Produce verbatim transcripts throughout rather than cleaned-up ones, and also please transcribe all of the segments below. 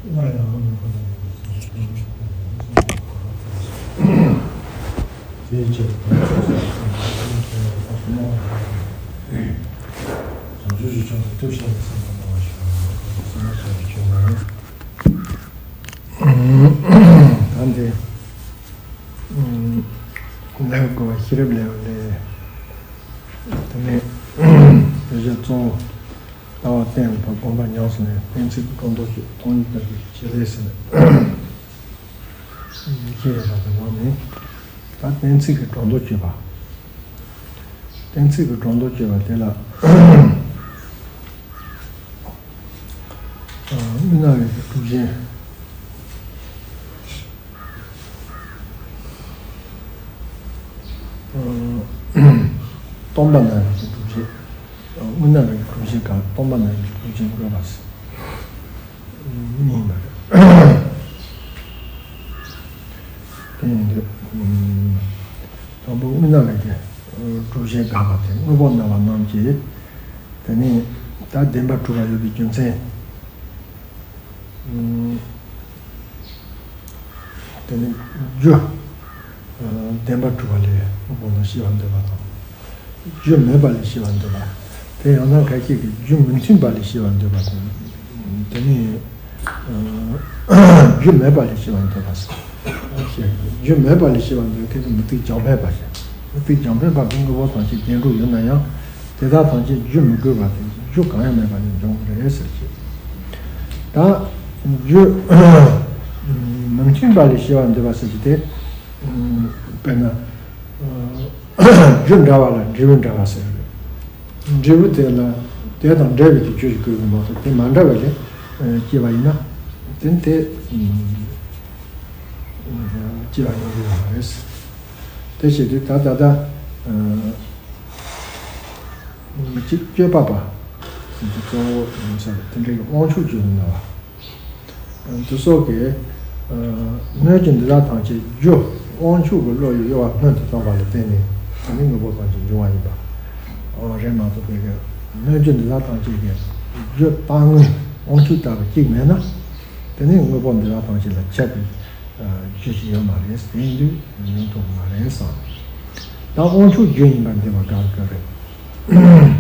སླར་ཡང་ཨ་ནི་ཁོ་ན་ཡོད་པའི་སེམས་ཅན་ཐམས་ཅད་ཀྱི་དོན་དུ་ཐོག་མར་ཐུགས་རྗེ་ཆེ། དེའི་ཕྱིར་དམ་པའི་ཆོས་སུ་ཐོག་མར་ཐུགས་རྗེ་ཆེ་བའི་བཀའ་གསུང་གནང་བ་དང་། བྱང་ཆུབ་ཀྱི་ཕྱོགས་སུ་ཐུགས་བསྐྱེད་ནས་སེམས་པ་སྣང་བ་ཞིག་ལ་བསམ་བློ་བྱ་བའི་ཆོས་ནི། ད་འདི་ལེའུ་དགུ་པ་ཤེས་རབ་ལེའུ་ལས། དེ་ནས་དེ་བཞིན་གཙོ་བོ། ལྟ་བ་གཏན་ལ་ཕབ། སྒོམ་པ་ཉམས་སུ་ལེན། གཏན་ཚིགས་ཀྱི་སྒྲོ་འདོགས་གཅོད། སྟོང་ཉིད་ལྟར་གྱི་བྱེད་ལས་ཟེར། ཤེས་ཡོན་པ་དང་ནང་ནས་ད་གཏན་ཚིགས་ཀྱི་སྒྲོ་འདོགས་གཅོད་པ། གཏན་ཚིགས་ཀྱི་སྒྲོ་འདོགས་གཅོད་པ་དེ་ལ། དབུས་ན་བའི་གི་གྲུབ་ཆེན། སྟོང་པ་ན་བའི་གི་གྲུབ་ཆེན། དབུས་ན་བའི་གི་གྲུབ་ཆེན་གང་། སྟོང་པ་ན་བའི་གི་གྲུབ་ཆེན་བཀོད་པ་ཡིན་པ་རེད། དེ་ཡིན་དུས། དང་པོ་དབུས་ན་བའི་གི་གྲུབ་ཆེན་དགག་པ་དེ། དངོས་པོ་སྨྲ་བ་རྣམས་ཀྱིས། དེ་ནས་ད་བདེན་པར་གྲུབ་པ་ཡོད་པའི་རྒྱུ་མཚན། དེ་ནི་རྒྱུ། བདེན་པར་གྲུབ་པ་ལས་དངོས་པོ་རྣམས་ཤེས་པར་འདོད་པ་དང་། རྒྱུ་མེད་པ་ལས་ཤེས་པར་འདོད་པ། དེ་ཡང་ན་ཁ་ཤས་ཀྱིས་རྒྱུ་མི་མཐུན་པ་ལས་ཤེས་པར་འདོད་པ་དང་། དེ་ནི་རྒྱུ་མེད་པ་ལས་ཤེས་པར་འདོད་པ་ཟེར། རྒྱུ་མེད་པ་ལས་ཤེས་པར་འདོད་མཁན་དེ་མུ་སྟེགས་རྒྱང་འཕེན་པ་ཞིག་མུ་སྟེགས་རྒྱང་འཕེན་པ་གི་དངོས་པོ་ཐམས་ཅད་རྒྱན་དྲུག་ཡོད་ན་ཡང་། དེ་དག་ཐམས་ཅད་རྒྱུ་མི་དགོས་པ་དེ་རྒྱུ་གང་ཡང་མེད་པ་ནས་འབྱུང་གི་རེད་ཟེར་གྱི། ད་རྒྱུ་མི་མཐུན་པ་ལས་ཤེས་པར་འདོད་པ་ཟེར་གྱི་དེ། དཔེར་ན། རྒྱུ་འདྲ་བ་ལ་འབྲས་བུ་འདྲ་བ་ཟེར། འབྲས་བུ་དེ་ལ་དེ་དང་འདྲ་བའི་གི་རྒྱུ་ཞིག་དགོས་ཀྱི་མ་གཏོགས་དེ་མ་འདྲ་བ་ལས་སྐྱེས་པ་ཡིན་ན། དེ་ནི་དེ་སྐྱེས་པ་ཡིན་དགོས་པ་རེད། དེ་བྱེད་དུས་ད་ད་ལྟ། མི་གཅིག་སྤྱོད་པ་པ། གཙོ་བོ་ཡིན་ས་དེ་འདྲའི་དབང་ཕྱུག་རྒྱུ་ཡིན་ན་བ། དེ་སོགས་ཀྱི། སྣོད་ཀྱི་འདི་དག་ཐམས་ཅད་རྒྱུ་དབང་ཕྱུག་གི་བློ་ཡིས་གཡོ་བ་སྔོན་དུ་བཏང་བ་ལ་བརྟེན་ནས་དེ་ནི་དངོས་པོ་ཐམས་ཅད་འབྱུང་བ་ཡིན་པ། རེད་མ་གཏོགས་པའི་གི་སྣོད་ཀྱི་འདི་དག་ཐམས་ཅད་ཀྱི་རྒྱུ་རྟག་དངོས་དབང་ཕྱུག་ལྟ་བུ་གཅིག་མེད་ན། དེ་ནི་དངོས་པོ་འདི་དག་ཐམས་ཅད་ལ་ཁྱབ་པའི་རྒྱུ་ཞིག་ཡོད་མ་རེད། དེ་ཡིན་དུས་ཡོང་ཐུབ་མ་རེད་བསམ། ད་དབང་ཕྱུག་རྒྱུ་ཡིན་པར་འདོད་པ་དགག་དགོས་རེད།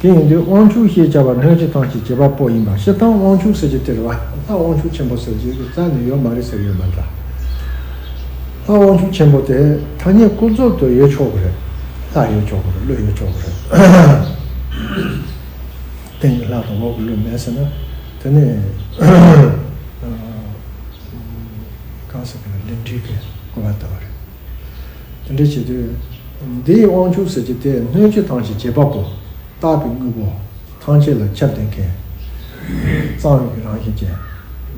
དེ་ཡིན་དུས་དབང་ཕྱུག་ཞེས་བྱ་བ་སྣོད་བཅུད་ཐམས་ཅད་བྱེད་པ་པོ་ཡིན་པ། སྤྱིར་བཏང་དབང་ཕྱུག་ཟེར་གྱི་དེ་རེད་བ། ལྷ་དབང་ཕྱུག་ཆེན་པོ་ཟེར་གྱི་རྩ་ནས་ཡོད་མ་རེད་ཟེར་གྱི་ཡོད་མ་རེད། ལྷ་དབང་ཕྱུག་ཆེན་པོ་དེ་ཐ་སྙད་ཀུན་རྫོབ་ཏུ་ཡོད་ཆོག་གི་རེད། ལྷ་ཡོད་ཆོག་གི་རེད། ཀླུ་ཡོད་ཆོག་གི་རེད། སྟེང་གི་ལྷ་དང་འོག་གི་ཀླུ་མེད་ཟེར་ན། དེ་ནི་གང་ཟེར་གི་ལ་ལས་འབྲས་ཀྱི་གོ་བ་ལྟ་བ་རེད། དེ་འདྲ་བྱེད་དུས། འདིའི་དབང་ཕྱུག་ཟེར་གྱི་དེ་སྣོད་བཅུད་ཐམས་ཅད་བྱེད་པ་པོ། རྟག་པའི་དངོས་པོ་ཐམས་ཅད་ལ་ཁྱབ་བསྡད་མཁན། གཙང་བའི་རང་བཞིན་ཅན།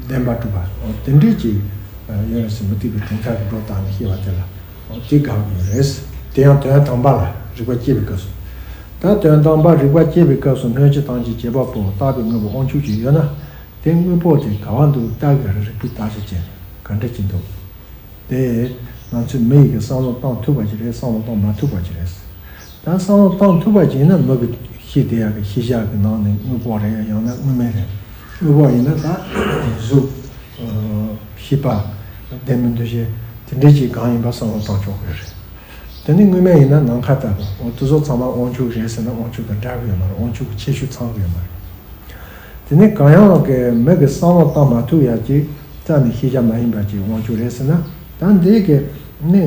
བདེན་པར་གྲུབ་པ། དེ་འདྲའི་ཅིག་ཡོད་རེད་ཟེར། མུ་སྟེགས་པའི་གྲུབ་མཐའ་གི་སྒྲོ་བཏགས་ནས་བཤད་པ་དེ་ལ། དེ་དགག་གི་ཡོད་རེད། དེ་ཡང་དོན་དམ་པ་ལ་རིགས་པ་སྐྱེ་བའི་སྐབས་སུ། ད་དོན་དམ་པ་རིགས་པ་སྐྱེ་བའི་སྐབས་སུ་སྣོད་བཅུད་ཐམས་ཅད་བྱེད་པ་པོ་རྟག་པའི་དངོས་པོ་དབང་ཕྱུག་ཅིག་ཡོད་ན། དེ་དངོས་པོ་དེ་ག་བ་འདུག་ལྟ་གི་རིགས་པའི་བརྟག་དཔྱད་བྱས་ག་འདྲ་ཅིག་འདུག་དེ་ང་ཚོའི་མི་ཡི་གི་བསམ་བློ་བཏང་ཐུབ་པ་ཅིག་རེད། བསམ་བློ་བཏང་མ་ཐུབ་པ་ཅིག་རེད། ད་བསམ་བློ་བཏང་ཐུབ་པ་ཅིག་ཡིན་ན་མི་གི་ཤེས་བདེ་ཡག་གི་ཤེས་བྱ་གི་ནང་ནས་དངོས་པོ་རེད་ཡང་ན་དངོས་མེད་རེད། དངོས་པོ་ཡིན་ན་ད་གཟུགས། ཤེས་པ། ལྡན་མིན་འདུ་ཤེས་དེ་འདྲའི་ཅིག་གང་ཡིན་པ་བསམ་བློ་བཏང་ཆོག་གི་རེད། དེ་ནི་དངོས་མེད་ཡིན་ན་ནམ་མཁའ་ལྟ་བུ། འོ་དེ་ཚོ་ཚང་མ་དབང་ཕྱུག་རེད་ཟེར་ན་དབང་ཕྱུག་དང་འདྲ་གི་ཡོད་མ་རེད། དབང་ཕྱུག་གི་ཁྱད་ཆོས་ཚང་གི་ཡོད་མ་རེད། དེ་ནི་གང་ཡང་གི་མི་གི་བསམ་བློ་བཏང་མ་ཐུབ་ཡག་ཅིག་རྩ་ནས་ཤེས་བྱ་མ་ཡིན་པ་ཅིག་དབང་ཕྱུག་རེད་ཟེར་ན། ད་འདི་གི་ནི་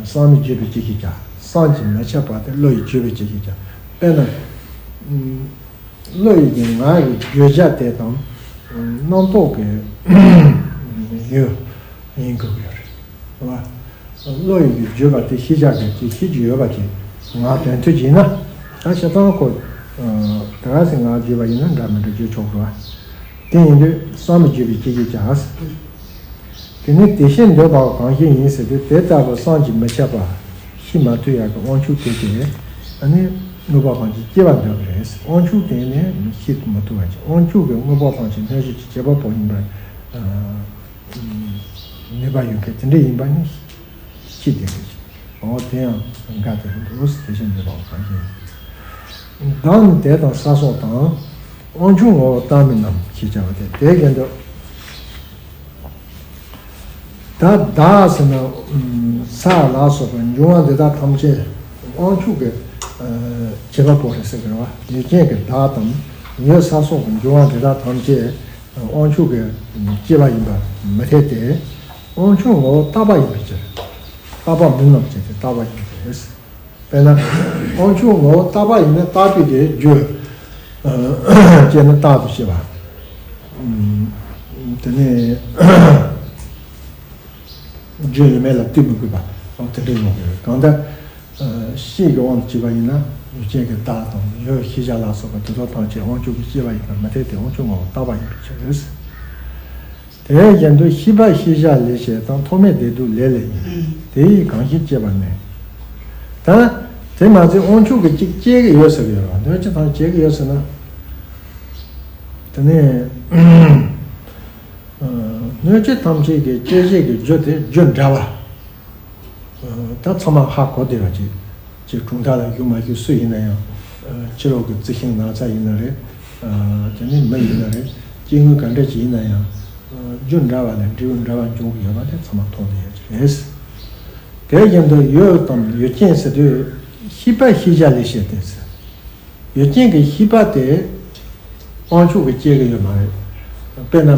སངས་མི་བརྗོད་པའི་ཅི་ཞིག་བྱ། སངས་ཀྱིས་མི་ཁྱབ་པ་དེ་བློ་ཡིས་བརྗོད་པའི་ཅི་ཞིག་བྱ། དཔེར་ན། བློ་ཡི་གི་ངག་གི་བརྗོད་བྱ་དེ་དང་། རྣམ་རྟོག་གི་ཡུལ་ཡིན་དགོས་ཀྱི་ཡོད་རེད། བློ་ཡི་གི་བརྗོད་པ་དེ་ཤེས་བྱ་གི་ཅིག་ཤེས་ཀྱི་ཡོད་པ་ཅིག་ངག་དོན་མཐུན་ཅིག་ཡིན་ན། ད་བྱས་ཙང་ཁོ། ད་ག་སེ་ངག་བརྗོད་པ་ཡིན་ན་འདྲ་མི་འདྲ་བརྗོད་ཆོག་གི་རེད་བ། དེ་ཡིན་དུས་སངས་མི་བརྗོད་པའི་ཅི་ཞིག་བྱ། དེ་ནི་དེ་ཤེས་འདོད་པའང་གང་ཞིག་ཡིན་ཟེར་ཏེ། དེ་ལྟ་བུ་སངས་ཀྱིས་མི་ཁྱབ་པ་ཤེས་མ་ཐུབ་ཡག་གི་དབང་ཕྱུག་དེ་དེ། ཨ་ནི་དངོས་པོ་ཐམས་ཅད་སྐྱེ་བར་འདོད་པ་རེད། དབང་ཕྱུག་དེ་ནི་ཤེས་མ་ཐུབ་པ་ཅིག་དབང་ཕྱུག་གི་དངོས་པོ་ཐམས་ཅད་སྣོད་བཅུད་ཀྱི་བྱེད་པ་པོ་ཡིན་པར་ནུས་པ་ཡོད་མཁན་དེ་འདྲ་ཡིན་པ་ནི་ཤེས་བདེ་གི་ཅིག་འོ་དེ་ཡང་འགལ་ཟླ་རེད་འདུག་དེ་ཤེས་འདོད་པའང་གང་ཞིག་ཡིན། བདག་ནི་དེ་དང་ས་སོགས་དང་། དབང་ཕྱུག་ངོ་བོ་བཏགས་མིན་རྣམས་ཞེས་བྱ་བ་སྟེ། དེའི་རྒྱན་དུ། ད་བདག་ཟེར་ན། ས་ལ་སོགས་པའི་འབྱུང་བ་འདི་དག་ཐམས་ཅད་དབང་ཕྱུག་གི་བྱེད་པ་པོ་རེད་ཟེར་གི་རེད་བ། ཡུལ་ཅན་གྱི་བདག་དང་ཡུལ་ས་སོགས་ཀྱི་འབྱུང་བ་འདི་དག་ཐམས་ཅད་དབང་ཕྱུག་གི་སྐྱེ་བ་ཡིན་པར་མི་འཐད་དེ། དབང་ཕྱུག་ངོ་བོ་བཏགས་པ་ཡིན་པའི་ཕྱིར། བཏགས་པ་མིན་ནམ་ཞེས་ཏེ་བཏགས་པ་ཡིན་པའི་ཕྱིར། དཔེར་ན། དབང་ཕྱུག་ངོ་བོ་བཏགས་པ་ཡིན་ན་བཏགས་པའི་གི་རྒྱུ། ཅེས་ནི་རྟག་ཏུ་བྱེད་པ། དེ་ནས་རྒྱུ་ཡོད་མེད་ལ་ལྟོས་མི་དགོས་པ། དེ་འདྲ་ཡོང་གི་རེད། གང་ལྟར། ཤེས་ཀྱི་དབང་དུ་བྱས་པ་ཡིན་ན་ཡུལ་ཅན་གྱི་བདག་དང་ཡུལ་ཤེས་བྱ་ལ་སོགས་པ་དེ་དག་ཐམས་ཅད་དབང་ཕྱུག་གི་སྐྱེ་བ་ཡིན་པར་མི་འཐད་དེ་དབང་ཕྱུག་ངོ་བོ་བཏགས་པ་ཡིན་པའི་ཕྱིར། དེ་བཞིན་དུ་ཤེས་པ་ཤེས་བྱ་ལས་བྱེད་དང་ཐོག་མེད་བདེ་སྡུག་ལས་ལས་ཡིན། དེ་ཡིས་གང་ཞིག་སྐྱེས་པ་ནི། ད་དེ་མ་ཚད་དབང་ཕྱུག་གི་གཅིག་སྐྱེ་གི་ཡོད་ཟེར་གི་ཡོད་རེད་བ། སྣོད་བཅུད་ཐམས་ཅད་སྐྱེ་གི་ཡོད་ཟེར་ན། དེ་ནས་སྣོད་བཅུད་ཐམས་ཅད་ཀྱི་སྐྱེད་བྱེད་ཀྱི་རྒྱུ་དེ་རྒྱུ་འབྲས་བུ། ད་ཚང་མ་ཧ་གོ་བདེ་བ་ཅིག་ཅིག་གྲུབ་མཐའ་ལ་ཞུགས་མ་ཞུགས་སུ་ཡིན་ན་ཡང་། ཕྱི་ལོགས་ཀྱི་རྩི་ཤིང་ནགས་ཚལ་ཡིན་ན་རེད། དེ་ནས་མི་ཡིན་ན་རེད། སྐྱེ་དངོས་ག་འདྲ་ཅིག་ཡིན་ན་ཡང་། རྒྱུ་འབྲས་བུ་ལས་འབྲས་བུ་འབྲས་བུ་འབྱུང་གི་ཡོད་པ་དེ་ཚང་མ་མཐོང་བདེ་ཡ་ཅིག་རེད། དེ་བཞིན་དུ་ཡུལ་དང་ཡུལ་ཅན་ཟེར་དུས་ཤེས་པ་ཤེས་བྱ་ལས་བྱེད་དེ་ཟེར། ཡུལ་ཅན་གྱི་ཤེས་པ་དེ་དབང་ཕྱུག་གིས་སྐྱེ་གི་ཡོད་མ་རེད། དཔེར་ན་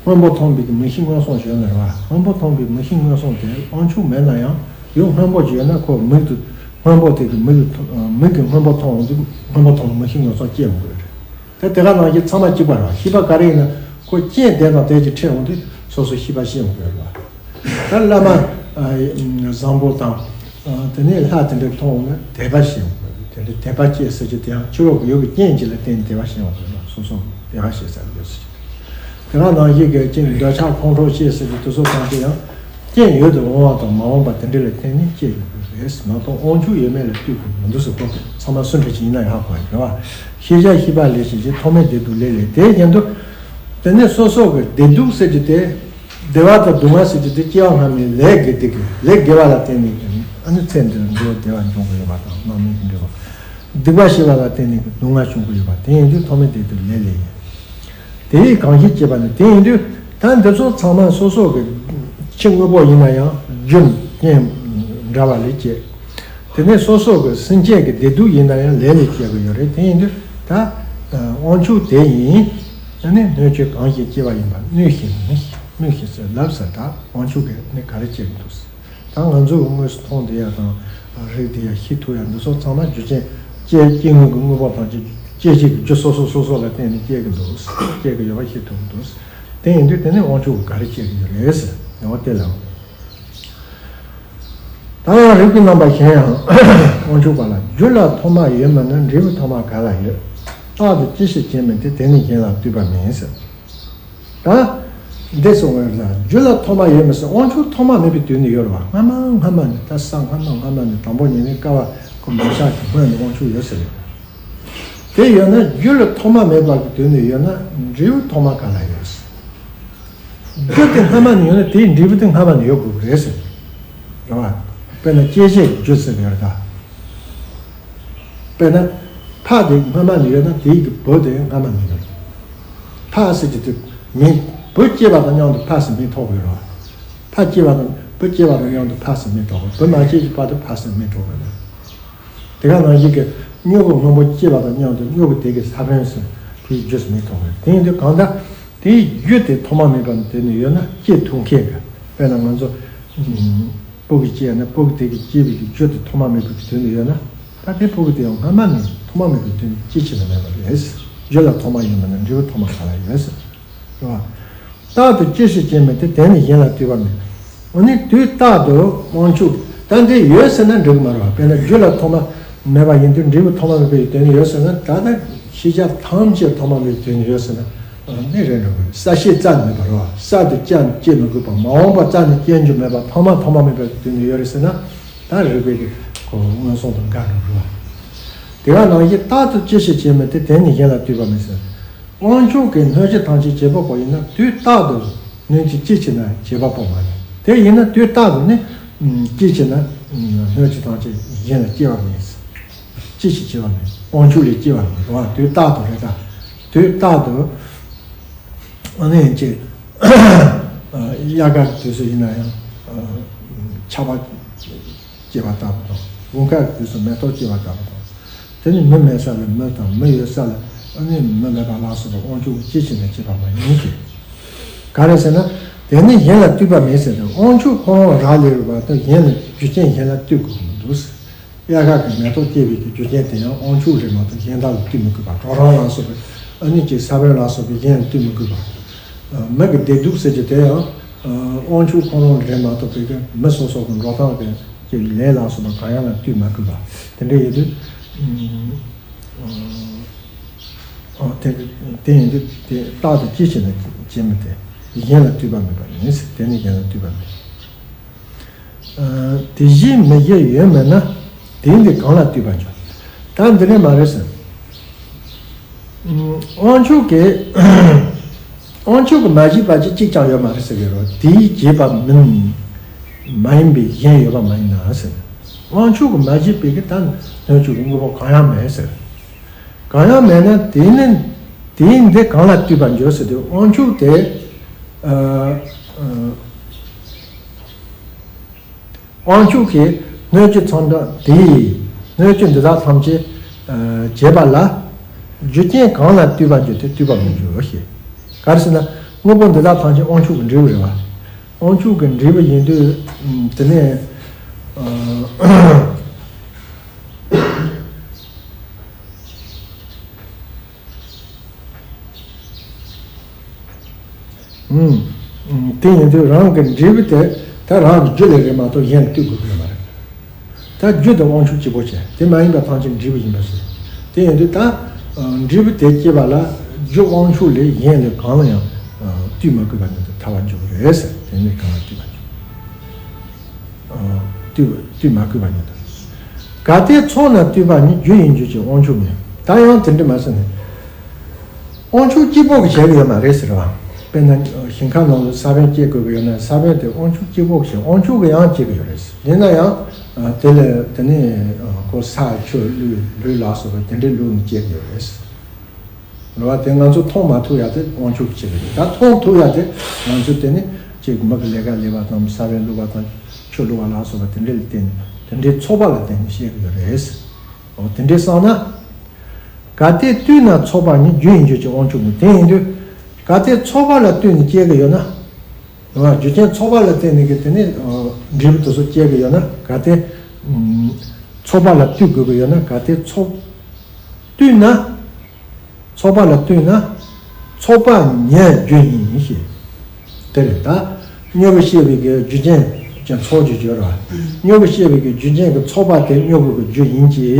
སྔོན་པོ་མཐོང་བའི་གི་མིག་ཤེས་མངོན་སུམ་ཡོད་ན་རེད་བ། སྔོན་པོ་མཐོང་བའི་མིག་ཤེས་མངོན་སུམ་དེ་དབང་ཕྱུག་མེད་ན་ཡང་ཡུལ་སྔོན་པོ་ཅིག་ཡོད་ན་ཁོ་མིག་ཏུ་སྔོན་པོ་དེ་གི་མིག་ཏུ་མིག་གིས་སྔོན་པོ་མཐོང་འོང་དུས་སྔོན་པོ་མཐོང་བའི་མིག་ཤེས་མངོན་སུམ་སྐྱེ་འོང་གི་རེད། དེ་དེ་ག་ནང་བཞིན་ཚང་མ་གཅིག་པ་རེད་བ། ཤེས་པ་ག་རེ་ཡིན་ན་ཁོ་རྐྱེན་དེ་དང་དེ་གཅིག་འཕྲད་འོང་དུས་སོ་སོ་ཤེས་པ་ཤེས་འོང་གི་རེད་བ། ད་བླ་མ་བཟང་པོ་དང་། དེ་ནས་ལྷ་དེ་འདྲ་མཐོང་འོང་ན་དད་པ་ཞིག་ཡོང་དགོས། དེ་འདྲ་དད་པ་སྐྱེས་ཟེར་གྱི་དེ་ཡང་ཕྱི་རོལ་གྱི་ཡུལ་གྱི་རྐྱེན་གྱིས་ལ་བརྟེན་ནས་དད་པ་ཞིག་ཡོང་དགོས་ལ། སོ་སོ་དད་པ་ཞིག་ཟེར་གྱི་ཟེར་གྱི། དེ་ག་ནང་བཞིན་གྱི་ཅིག་འདོད་ཆགས་ཁོང་ཁྲོ་སྐྱེས་ཟེར་གྱི་དེ་ཚོ་ཐམས་ཅད་ཡང་རྐྱེན་ཡོད་དུ་འོང་བ་དང་མ་འོངས་པ་དེ་འདྲ་ལ་བརྟེན་ནས་སྐྱེ་ཡོང་གི་རེད། མ་གཏོགས་དབང་ཕྱུག་ཡོད་མེད་ལ་ལྟོས་དགོས་མི་འདུག་ཟེར། ཁོ་ཚང་མ་སུ་འདྲ་ཅིག་ཡིན་ན་ཡང་ཧ་གོ་ཡ་རེད་བ། ཤེས་བྱ་ཤེས་པ་ལས་བྱེད་ཅིང་ཐོག་མེད་བདེ་སྡུག་ལས་ལས། དེ་བཞིན་དུ། དེ་ནས་སོ་སོ་གི་བདེ་སྡུག་ཟེར་གྱི་དེ། བདེ་བ་དང་སྡུག་བསྔལ་ཟེར་གྱི་དེ་སྐྱེ་བ་སྔ་མའི་ལས་དགེ་སྡིག་གི་ལས་དགེ་བ་ལ་བརྟེན་ནས་ཀྱང་ཨ་ནི་ཚེ་འདིར་འབྲས་བུ་བདེ་བ་འབྱུང་གི་ཡོད་པ་དང་རྣམ་སྨིན་གྱི་འབྲས་བུ། སྡིག་པ་བྱས་པ་ལ་བརྟེན་ནས་ཀྱང་སྡུག་བསྔལ་འབྱུང་གི་ཡོད་པ་དེ་ཡིན་དུས་ཐོག་མེད་བདེ་སྡུག་ལས་ལས་ཡིན། དེ་ཡིས་གང་ཞིག་སྐྱེས་པ་ནི། དེ་ཡིན་དུས་ད་འདི་ཚོ་ཚང་མ་སོ་སོ་གི་ཕྱི་དངོས་པོ་ཡིན་ན་ཡང་རྒྱུ་རྐྱེན་འདྲ་བ་ལས་སྐྱེས། དེ་ནས་སོ་སོ་གི་སེམས་ཅན་གྱི་བདེ་སྡུག་ཡིན་ན་ཡང་ལས་ལས་སྐྱེ་གི་ཡོད་རེད། དེ་ཡིན་དུས་ད་དབང་ཕྱུག་དེ་ཡིན། ཨ་ནི་སྣོད་བཅུད་གང་ཞིག་སྐྱེ་བ་ཡིན་པ་སྣོད་ཤེས་མི་ཤེས་སྣོད་ཤེས་ཟེར་ལབ་ཟེར། ད་དབང་ཕྱུག་གིས་ནི་ག་རེ་སྐྱེ་གི་འདུག་ཟེར། ད་ང་ཚོ་གི་དངོས་སུ་མཐོང་བསྡད་ཡ་དང་རིག་བསྡད་ཡ་ཤེས་ཐུབ་ཡ་འདི་ཚོ་ཚང་མ་རྒྱུ་རྐྱེན་སྐྱེ་སྐྱེ་དངོས་ཀྱི་དངོས་པོ་དང་སྐྱེ་སྐྱེད་བྱེད་ཀྱི་རྒྱུ་སོ་སོ་སོ་སོ་ལ་བརྟེན་ནས་སྐྱེ་གི་འདུག་སྐྱེ་གི་ཡོད་པ་ཤེས་ཐུབ་འདུག་དེ་ཡིན་དུས་དེ་ནི་དབང་ཕྱུག་གིས་ག་རེ་སྐྱེ་གི་ཡོད་རེད་ཟེར་ཡང་བ་དེ་ལ། ད་ཡང་རིགས་པའི་རྣམ་པ་གཞན་ཡང་དབང་ཕྱུག་པ་ལ། རྒྱུ་ལ་ཐོག་མ་ཡོད་མིན་ན་འབྲས་བུ་ཐོག་མ་ག་ལ་ཡོད། རྟག་ཏུ་ཅི་ཞིག་བྱས་མིན་ཏེ་དེ་ནི་གཞན་ལ་ལྟོས་པ་མིན་ཟེར། ད་འདི་གསུངས་པ་ལ་རྒྱུ་ལ་ཐོག་མ་ཡོད་མིན་ཟེར། དབང་ཕྱུག་ཐོག་མ་མེད་པའི་དུས་ནས་ཡོད་རེད་བ། སྔ་མ་སྔ་མ་ནས་ད་ས་སྔ་མ་སྔ་མ་ནས་དང་པོ་ཉིད་ནས་ཀ་བ་ཁོ་མ་ཆགས་ཀྱི་སྔོན་ནས་དབང་ཕྱུག་ཡོད་ཟེར་ཡོད། དེ་ཡོད་ན་རྒྱུ་ལ་ཐོག་མ་མེད་པ་གི་དུས་ནས་ཡོད་ན་འབྲས་བུ་ཐོག་མ་ག་ལ་ཡོད་ཟེར། རྒྱུ་དེ་སྔ་མ་ནས་ཡོད་ན་དེའི་འབྲས་བུ་དེ་སྔ་མ་ནས་ཡོད་དགོས་ཀྱི་རེད་ཟེར། རེད་བ། དཔེར་ན་སྐྱེད་བྱེད་ཀྱི་རྒྱུ་ཟེར་ཡོད་རེད་ད། དཔེར་ན། ཕ་དེ་སྔ་མ་ནས་ཡོད་ན་དེའི་གི་བུ་དེ་སྔ་མ་ནས་ཡོད། ཕ་ཟེར་གྱི་དེ་མིང་བུ་སྐྱེས་པ་དང་མཉམ་དུ་ཕ་ཟེར་མིང་ཐོགས་དགོས་རེད་བ། ཕ་སྐྱེས་པ་དང་བུ་སྐྱེས་པ་དང་མཉམ་དུ་ཕ་ཟེར་མིང་ཐོགས་དགོས། བུ་མ་སྐྱེས་ཀྱི་བར་དུ་ཕ་ཟེར་མིང་ཐོགས་དགོས་རེད། དེ་ག་ནང་བཞིན་གྱི་སྨྱུ་གུ་སྔོན་པོ་སྐྱེས་པ་དང་མཉམ་དུ་སྨྱུ་གུ་དེ་གི་ས་བོན་ཟེར་དེའི་རྒྱུ་ཟེར་མིང་ཐོགས་དགོས་རེད། དེ་ཡིན་དུས་གང་ལྟར་དེའི་རྒྱུ་དེ་ཐོག་མ་མེད་པ་ནས་དེ་ནས་ཡོད་ན་སྐྱེ་ཐུབ་མཁན་གི། དཔེར་ན་ང་ཚོ། སྤུ་གུ་སྐྱེས་ན་སྤུ་གུ་དེ་གི་སྐྱེས་པའི་གི་རྒྱུ་དེ་ཐོག་མ་མེད་པའི་གི་དུས་ནས་ཡོད་ན། ད་དེ་སྤུ་གུ་དེ་ཡང་སྔ་མ་ནས་ཐོག་མ་མེད་པའི་དུས་ནས་སྐྱེ་ཕྱིར་མེད་པ་རེད། རྒྱུ་ལ་ཐོག་མ་ཡོད་མིན་ན་འབྲས་བུ་ཐོག་མ་ག་ལ་ཡོད་ཟེར། རེད་བ། རྟག་ཏུ་ཅི་ཞིག་བྱས་མིན་ཏེ་དེ་ནི་གཞན་ལ་ལྟོས་པ་མིན། འོ་ནི་དུས་རྟག་ཏུ་དབང་ཕྱུག་ད་འདི་ཡོད་ཟེར་ན་འགྲིག་གི་མ་རེད་བ། དཔེར་ན་རྒྱུ་ལ་ཐོག་མ་མེད་པ་ཡིན་དུས་འབྲས་བུ་ཐོག་མ་མེད་པའི་དོན་ནི་ཡོད་ཟེར་ན་ད་ལྟ་ཤེས་བྱ་ཐམས་ཅད་ཐོག་མ་མེད་པའི་དོན་ནི་ཡོད་ཟེར་ན། ནི་རེད་འགྲོ་གི་རེད། ས་ཤེས་རྩ་ནས་མེད་པ་རེད་བ། ས་དེ་ཅང་སྐྱེ་མི་དགོས་པ། མ་འོངས་པ་རྩ་ནས་སྐྱེ་རྒྱུ་མེད་པ། ཐོག་མ་ཐོག་མ་མེད་པའི་དོན་ནི་ཡོད་རེད་ཟེར་ན། ད་རིགས་པའི་གི་གོ་མངོན་སུམ་དུ་འགལ་འགྲོ་རེད་བ། དེ་ག་ནང་བཞིན་རྟག་ཏུ་ཅི་ཞིག་བྱས་མིན་ཏེ་དེ་ནི་གཞན་ལ་ལྟོས་པ་མིན་ཟེར། དབང་ཕྱུག་གི་སྣོད་བཅུད་ཐམས་ཅད་བྱེད་པ་པོ་ཡིན་ན་དུས་རྟག་ཏུ་སྣོད་བཅུད་ཅི་བྱེད་ན་བྱེད་པ་པོ་མ་ཡིན། དེ་ཡིན་ན་དུས་རྟག་ཏུ་ནི་ཅི་བྱེད་ན་སྣོད་བཅུད་ཐམས་ཅད་གཞན་ལ་སྐྱེ་བ་མིན། ཅི་ཞིག་བྱེད་པ་མིན། དབང་ཕྱུག་ལས་སྐྱེ་བ་མིན་རེད་བ། དུས་རྟག་ཏུ་རེད་ད། དུས་རྟག་ཏུ་ཨ་ནི་ཅིག་དབྱར་ཁ་གི་དུས་སུ་ཡིན་ན་ཡང་ཆར་པ་སྐྱེས་པ་ལྟ་བུ་དང་། དགུན་ཁ་གི་དུས་སུ་མེ་ཏོག་སྐྱེས་པ་ལྟ་བུ་དང་། དེ་ནི་མི་མེད་ས་ལ་མི་དང་། མི་ཡོད་ས་ལ་ཨ་ནི་མི་མེད་པ་ལ་སོགས་པའི་དབང་ཕྱུག་གིས་ཅི་བྱས་ནས་བྱས་པ་མ་ཡིན་གྱི། ག་རེ་ཟེར་ན། དེ་ནི་གཞན་ལ་ལྟོས་པ་མེད་ཟེར་ཏེ། དབང་ཕྱུག་ཁོ་རང་རག་ལས་པ་དང་། གཞན་ལ་རྒྱུ་རྐྱེན་གཞན་ལ་ལྟོས་དགོས་མི་འདུག་ཟེར། དབྱར་ཁ་གི་མེ་ཏོག་སྐྱེས་པའི་གི་རྒྱུ་རྐྱེན་དེ་ཡང་དབང་ཕྱུག་རེད་མ་གཏོགས་གཞན་དག་ལ་ལྟོས་མི་དགོས་པ། གྲོག་རོང་ལ་སོགས་པའི་ཨ་ནི་ཅིག་ས་བོན་ལ་སོགས་པའི་གཞན་ལ་ལྟོས་མི་དགོས་པ། མི་གི་བདེ་སྡུག་ཟེར་རྒྱུ་དེ་ཡང་དབང་ཕྱུག་ཁོ་རང་རེད་མ་གཏོགས་པའི་གི་མི་སོ་སོ་གི་འགྲོ་སྟངས་དེ་ཅིག་ལས་ལ་སོགས་པ་གང་ཡང་ལ་ལྟོས་མ་དགོས་པ། དེ་འདྲ་ཡིན་དུས། ཨ། དེ་དེ་ཡིན་དུས་དེ་རྟག་ཏུ་ཅི་བྱས་ན་བྱེད་མི་དེ་གཞན་ལ་ལྟོས་པ་མེད་པ་ཡིན། དེ་ནི་གཞན་ལ་ལྟོས་པ་མེད། ཨ། དེ་བཞིན་མི་བཞི་ཡོད་མིན་ན། དེ་འདི་གང་ལ་ལྟོས་པར་འགྱུར། ད་འདི་ནས་མ་རེད་ཟེར། དབང་ཕྱུག་གིས་དབང་ཕྱུག་གིས་མ་བཞེད་པ་ཅིག་གཅིག་ཀྱང་ཡོད་མ་རེད་ཟེར་གི་རེད། དེས་བྱས་པ་མིན། མ་ཡིན་པའི་གཞན་ཡོད་པ་མ་ཡིན་ན་ཟེར། དབང་ཕྱུག་གིས་མ་བཞེད་པའི་གི་ད་སྣོད་བཅུད་ཀྱི་དངོས་པོ་གང་ཡང་མེད་ཟེར། གང་ཡང་མེད་ན་དེ་ནི་དེའི་འདི་གང་ལ་ལྟོས་པར་འགྱུར་ཟེར་དུས། དབང་ཕྱུག་དེ། ཨ། ཨ། དབང་ཕྱུག་གིས་སྣོད་བཅུད་ཚང་འདྲ་དེས་སྣོད་བཅུད་འདི་དག་ཐམས་ཅད་བྱས་པ་ལ་རྒྱུ་རྐྱེན་གང་ལ་ལྟོས་པར་འགྱུར་ཏེ་ལྟོས་པར་མི་འགྱུར་ཞེས། ག་རེ་ཟེར་ན། དངོས་པོ་འདི་དག་ཐམས་ཅད་དབང་ཕྱུག་གི་འབྲས་བུ་རེད་བ། དབང་ཕྱུག་གི་འབྲས་བུ་ཡིན་དུས་དེ་ནས། ཨུམ། ཨུམ། དེ་ཡིན་དུས་རང་གི་འབྲས་བུ་དེ་ད་རང་གི་རྒྱུ་ལས་རེད་མ་གཏོགས་གཞན་ལ་ལྟོས་དགོས་ཀྱི་ཡོད་མ་རེད། ད་རྒྱུ་དེ་དབང་ཕྱུག་གཅིག་པོ་བྱས། དེ་མ་ཡིན་པ་ཐམས་ཅད་འབྲས་བུ་ཡིན་པ་ཞིག་དེ་ཡིན་དུས་ད་འབྲས་བུ་དེ་སྐྱེས་པ་ལ་རྒྱུ་དབང་ཕྱུག་ལས་གཞན་ལས་གང་ལ་ཡང་ལྟོས་མ་དགོས་པ་ཉིད་དུ་ཐལ་བར་འཇོག་གི་རེད་ཟེར། དེ་ནི་གང་ལ་ལྟོས་པ་ཉིད་དུ། ལྟོས་ལྟོས་མ་དགོས་པ་ཉིད་དུ། གལ་ཏེ་ཚོགས་རྣམས་ལྟོས་པ་ཉིད། རྒྱུ་ཡིན་རྒྱུ་ཅན་དབང་ཕྱུག་མིན། ད་ཡང་དེ་འདྲ་མ་ཟེར་ནས། དབང་ཕྱུག་གཅིག་པོ་གིས་བྱེད་ཀྱི་ཡོད་མ་རེད་ཟེར་བ། དཔེར་ན་ཞིང་ཁ་ནང་ལ་ས་བོན་སྐྱེ་དགོས་ཀྱི་ཡོད་ན་ས་བོན་དེ་དབང་ཕྱུག་གཅིག་པོ་གིས་བྱེད། དབང་ཕྱུག་གིས་ཡང་སྐྱེ་གི་ཡོད་རེད། ཡིན་ན་ཡང་དེ་ལས་དེ་ནས་ཁོ་ས་ཆུ་ལུད་ལུད་ལ་སོགས་པ་དེ་འདྲའི་བླུགས་ནས་སྐྱེ་གི་ཡོད་རེད། རེད་བ། དེ་ང་ཚོ་མཐོང་མ་ཐུབ་ཡ་དེ་དབང་ཕྱུག་གིས་བྱེད་ཀྱི་རེད། ད་མཐོང་ཐུབ་ཡ་དེ་ང་ཚོ་དེ་ནི་ཅིག་མི་གི་ལས་ཀ་ལས་པ་དང་ས་བོན་བླུགས་པ་དང་ཆུ་བླུགས་པ་ལ་སོགས་པ་དེ་འདྲ་ལ་བརྟེན་ནས་དེ་འདྲའི་ཚོགས་པ་ལ་བརྟེན་ནས་བཤད་ཀྱི་ཡོད་རེད། འོ་དེ་འདྲའི་བསམ་ན། གལ་ཏེ་ལྟོས་ན་ཚོགས་པ་ཉིད། རྒྱུ་ཡིན་རྒྱུ་ཅན་དབང་ཕྱུག་མིན། དེ་ཡིན་དུས་གལ་ཏེ་ཚོགས་པ་ལ་ལྟོས་ནས་སྐྱེ་གི་ཡོད་ན། རེད་བ། རྒྱུ་རྐྱེན་ཚོགས་པ་ལ་བརྟེན་ནས་གི་དེ་ནི་འབྲས་བུ་དེ་ཚོ་སྐྱེ་གི་ཡོད་ན། གལ་ཏེ་ཚོགས་པ་ལ་ལྟོས་དགོས་ཀྱི་ཡོད་ན། གལ་ཏེ་ཚོགས་ལྟོས་ན། ཚོགས་པ་ལ་ལྟོས་ན་ཚོགས་པ་ཉིད་རྒྱུ་ཡིན་ཞེས། དེ་རེད་ད། མྱུ་གུ་སྐྱེ་བའི་གི་རྒྱུ་རྐྱེན་ཀྱང་ཚོགས་ཀྱི་རྒྱུ་རེད་བ། མྱུ་གུ་སྐྱེ་བའི་གི་རྒྱུ་རྐྱེན་གྱི་ཚོགས་པ་དེ་མྱུ་གུ་གི་རྒྱུ་ཡིན་གྱི།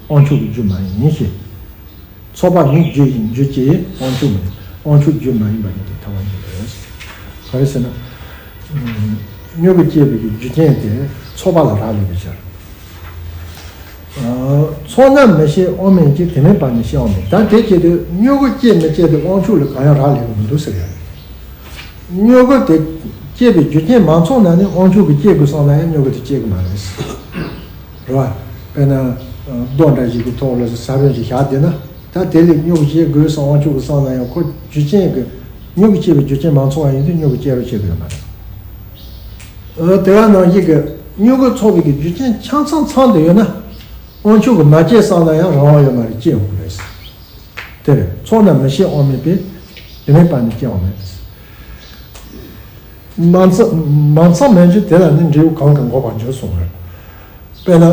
དབང་ཕྱུག་གི་རྒྱུ་མ་ཡིན་ཞེས། ཚོགས་པ་ཉིད་རྒྱུ་ཡིན་རྒྱུ་ཅན་དབང་ཕྱུག་མིན། དབང་ཕྱུག་རྒྱུ་མ་ཡིན་པ་ཉིད་དུ་ཐལ་བར་འགྱུར་རོ། ག་རེ་ཟེར་ན། མྱུ་གུ་སྐྱེ་བའི་གི་རྒྱུ་རྐྱེན་དེ་ཚོགས་པ་ལ་རག་ལས་པའི་ཕྱིར། ཚོགས་རྣམས་མི་ཤེས་དབང་མེད་ཀྱི། དེ་མེད་པར་ནི་ཤེས་དབང་མེད། ད་དེ་སྐྱེ་དུས་མྱུ་གུ་སྐྱེ་མི་སྐྱེ་དེ་དབང་ཕྱུག་ལ་གང་ཡང་རག་ལས་ཀྱི་མི་འདུག་ཟེར་ཡ། མྱུ་གུ་དེ་སྐྱེ་བའི་རྒྱུ་རྐྱེན་མ་ཚང་ན་ནི་དབང་ཕྱུག་གིས་སྐྱེ་དགོས་བསམ་ན་ཡང་མྱུ་གུ་དེ་སྐྱེ་གི་མ་རེད། རེད་བ། དཔེར་ན། རྡོ་འདྲ་ཞིག་གི་ཐོག་ལ་ས་བོན་ཞིག་བཞག་བསྡད་ན། ད་དེ་ལས་མྱུ་གུ་སྐྱེ་དགོས་བསམ་དབང་ཕྱུག་གིས་བསམ་ན་ཡང་ཁོ་རྒྱུ་རྐྱེན་གྱི། མྱུ་གུ་སྐྱེ་བའི་རྒྱུ་རྐྱེན་མ་ཚང་བ་ཡིན་དུས་མྱུ་གུ་སྐྱེ་རོགས་བྱེད་དགོས་མ་རེད། འོ་དེ་ག་ནང་བཞིན་གྱི་མྱུ་གུ་ཚོགས་པའི་གི་རྒྱུ་རྐྱེན་ཆ་ཚང་ཚང་བསྡད་ཡོད་ན། དབང་ཕྱུག་གིས་མ་སྐྱེ་བསམ་ན་ཡང་རང་དབང་ཡོད་མ་རེད། སྐྱེ་ཡོང་གི་རེད། དེ་རེད། ཚོགས་རྣམས་མི་ཤེས་དབང་མེད་པས། དེ་མེད་པར་ནི་སྐྱེ་དབང་མེད། མ་ཚང་མ་ཚང་མེད་རྒྱུ་དེ་ལ་ནི་འབྲས་བུ་གང་གིས་འགོག་པར་འགྱུར་གསུངས་པ་རེད། དཔེར་ན།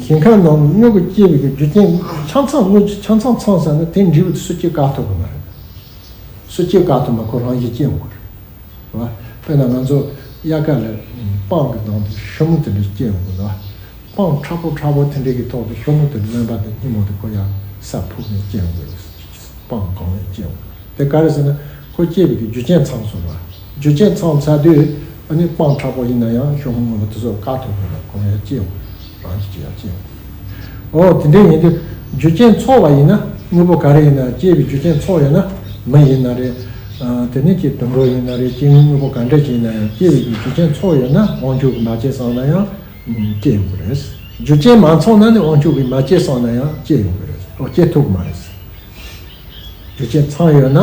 ཞིང་ཁ་ནང་མྱུ་གུ་སྐྱེ་བའི་གི་རྒྱུ་རྐྱེན་ཆ་ཚང་དངོས་ཆ་ཚང་ཚང་ཟེར་ན་དེ་འབྲས་བུ་དེ་སུ་གཅིག་བཀག་ཐུབ་ཀྱི་མ་རེད། སུ་གཅིག་བཀག་ཐུབ་མ། ཁོ་རང་བཞིན་སྐྱེ་འོང་གི་རེད། རེད་བ། དཔེར་ན་ང་ཚོ་དབྱར་ཁ་ལ་སྤང་གི་ནང་དུ་ཤུ་མོ་དེ་འདྲ་སྐྱེ་ཡོང་གི་འདུག་བ། སྤང་མཁྲེགས་པོ་མཁྲེགས་པོ་དེ་འདྲ་གི་ཐོག་ཏུ་ཤུ་མོ་དེ་འདྲ་རློན་པ་དང་སྙི་མོ་དེ་ཁོ་ཡར་ས་ཕུབ་ནས་སྐྱེ་ཡོང་གི་རེད། སྤང་གང་ལ་སྐྱེ་ཡོང་གི་རེད། དེ་ག་རེ་ཟེར་ན་ཁོ་སྐྱེ་བའི་གི་རྒྱུ་རྐྱེན་ཚང་སོང་བ། རྒྱུ་རྐྱེན་ཚང་ཚར་དུས་ཨ་ནི་སྤང་མཁྲེགས་པོ་ཡིན་ན་ཡང་ཤུ་མོ་སྔོན་ལ་དེ་ཚོ་བཀག་ཐུབ་དགོས་ན་ཁོ་ཡར་སྐྱེ་ཡོང་གི་རེད། རང་གི་སྐྱེ་ཡར་སྐྱེ་ཡོང་གི་རེད། འོ་དེ་འདྲ་ཡིན་དུས་རྒྱུ་རྐྱེན་ཚོགས་པ་ཡིན་ན་དངོས་པོ་ག་རེ་ཡིན་ན་སྐྱེ་བའི་རྒྱུ་རྐྱེན་ཚོགས་ཡོད་ན་མི་ཡིན་ན་རེད། ཨ། དེ་ནས་ཀྱི་དུད་འགྲོ་ཡིན་ན་རེད། སྐྱེ་དངོས་དངོས་པོ་ག་འདྲ་ཞིག་ཡིན་ན་ཡང་སྐྱེ་བའི་རྒྱུ་རྐྱེན་ཚོགས་ཡོད་ན་དབང་ཕྱུག་གིས་མ་སྐྱེ་བསམ་ན་ཡང་སྐྱེ་ཡོང་གི་རེད། རྒྱུ་རྐྱེན་མ་ཚང་ན་ནི་དབང་ཕྱུག་གིས་མ་སྐྱེ་བསམ་ན་ཡང་སྐྱེ་ཡོང་གི་རེད། འོ་སྐྱེ་ཐུབ་ཀྱི་མ་རེད། རྒྱུ་རྐྱེན་ཚང་ཡོད་ན་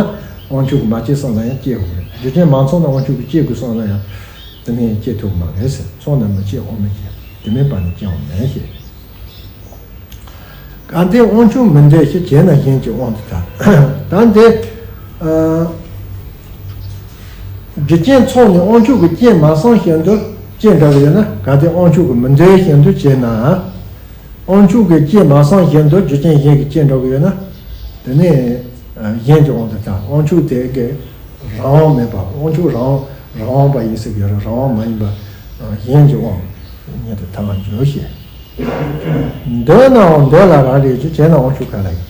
དབང་ཕྱུག་གིས་མ་སྐྱེས་བསམ་ན་ཡང་སྐྱེ་དགོས་རེད། རྒྱུ་རྐྱེན་མ་ཚང་ན་དབང་ཕྱུག་གིས་སྐྱེ་དགོས་བསམ་ན་ཡང་དེ་ནས་སྐྱེ་ཐུབ་མ་རེད་ཟེར། ཚང་ན་མི་སྐྱེ་དབང་མི་སྐྱེ། དེ་མེད་པ་ནི་སྐྱེ་བ་མེད་ཞེས། གལ་ཏེ་དབང་ཕྱུག་མི་འདོད་ཕྱིར། བྱས་ན་གཞན་གྱི་དབང་དུ་ཐལ། ད་འདི། ཨ། རྒྱུ་རྐྱེན་ཚོགས་ནས་དབང་ཕྱུག་གི་སྐྱེས་མ་སོང་བཞིན་དུ་སྐྱེ་འགྲོ་གི་ཡོད་ན། གལ་ཏེ་དབང་ཕྱུག་གིས་མི་འདོད་བཞིན་དུ་བྱས་ན། དབང་ཕྱུག་གི་སྐྱེས་མ་སོང་བཞིན་དུ་རྒྱུ་རྐྱེན་གཞན་གྱིས་སྐྱེ་འགྲོ་གི་ཡོད་ན། དེ་ནི་གཞན་གྱི་དབང་དུ་ཐལ། དབང་ཕྱུག་དེ་གི་རང་དབང་མེད་པ། དབང་ཕྱུག་རང་རང་དབང་པ་ཡིན་ཟེར་གྱི་ཡོད་རེད། རང་དབང་མ་ཡིན་པ་གཞན་གྱི་དབང་ཉིད་དུ་ཐལ་བར་འགྱུར་ཞེས། འདོད་ནའང་འདོད་ལ་རག་ལས་འགྱུར། བྱས་ན་དབང་ཕྱུག་ག་ལ་ཡིན།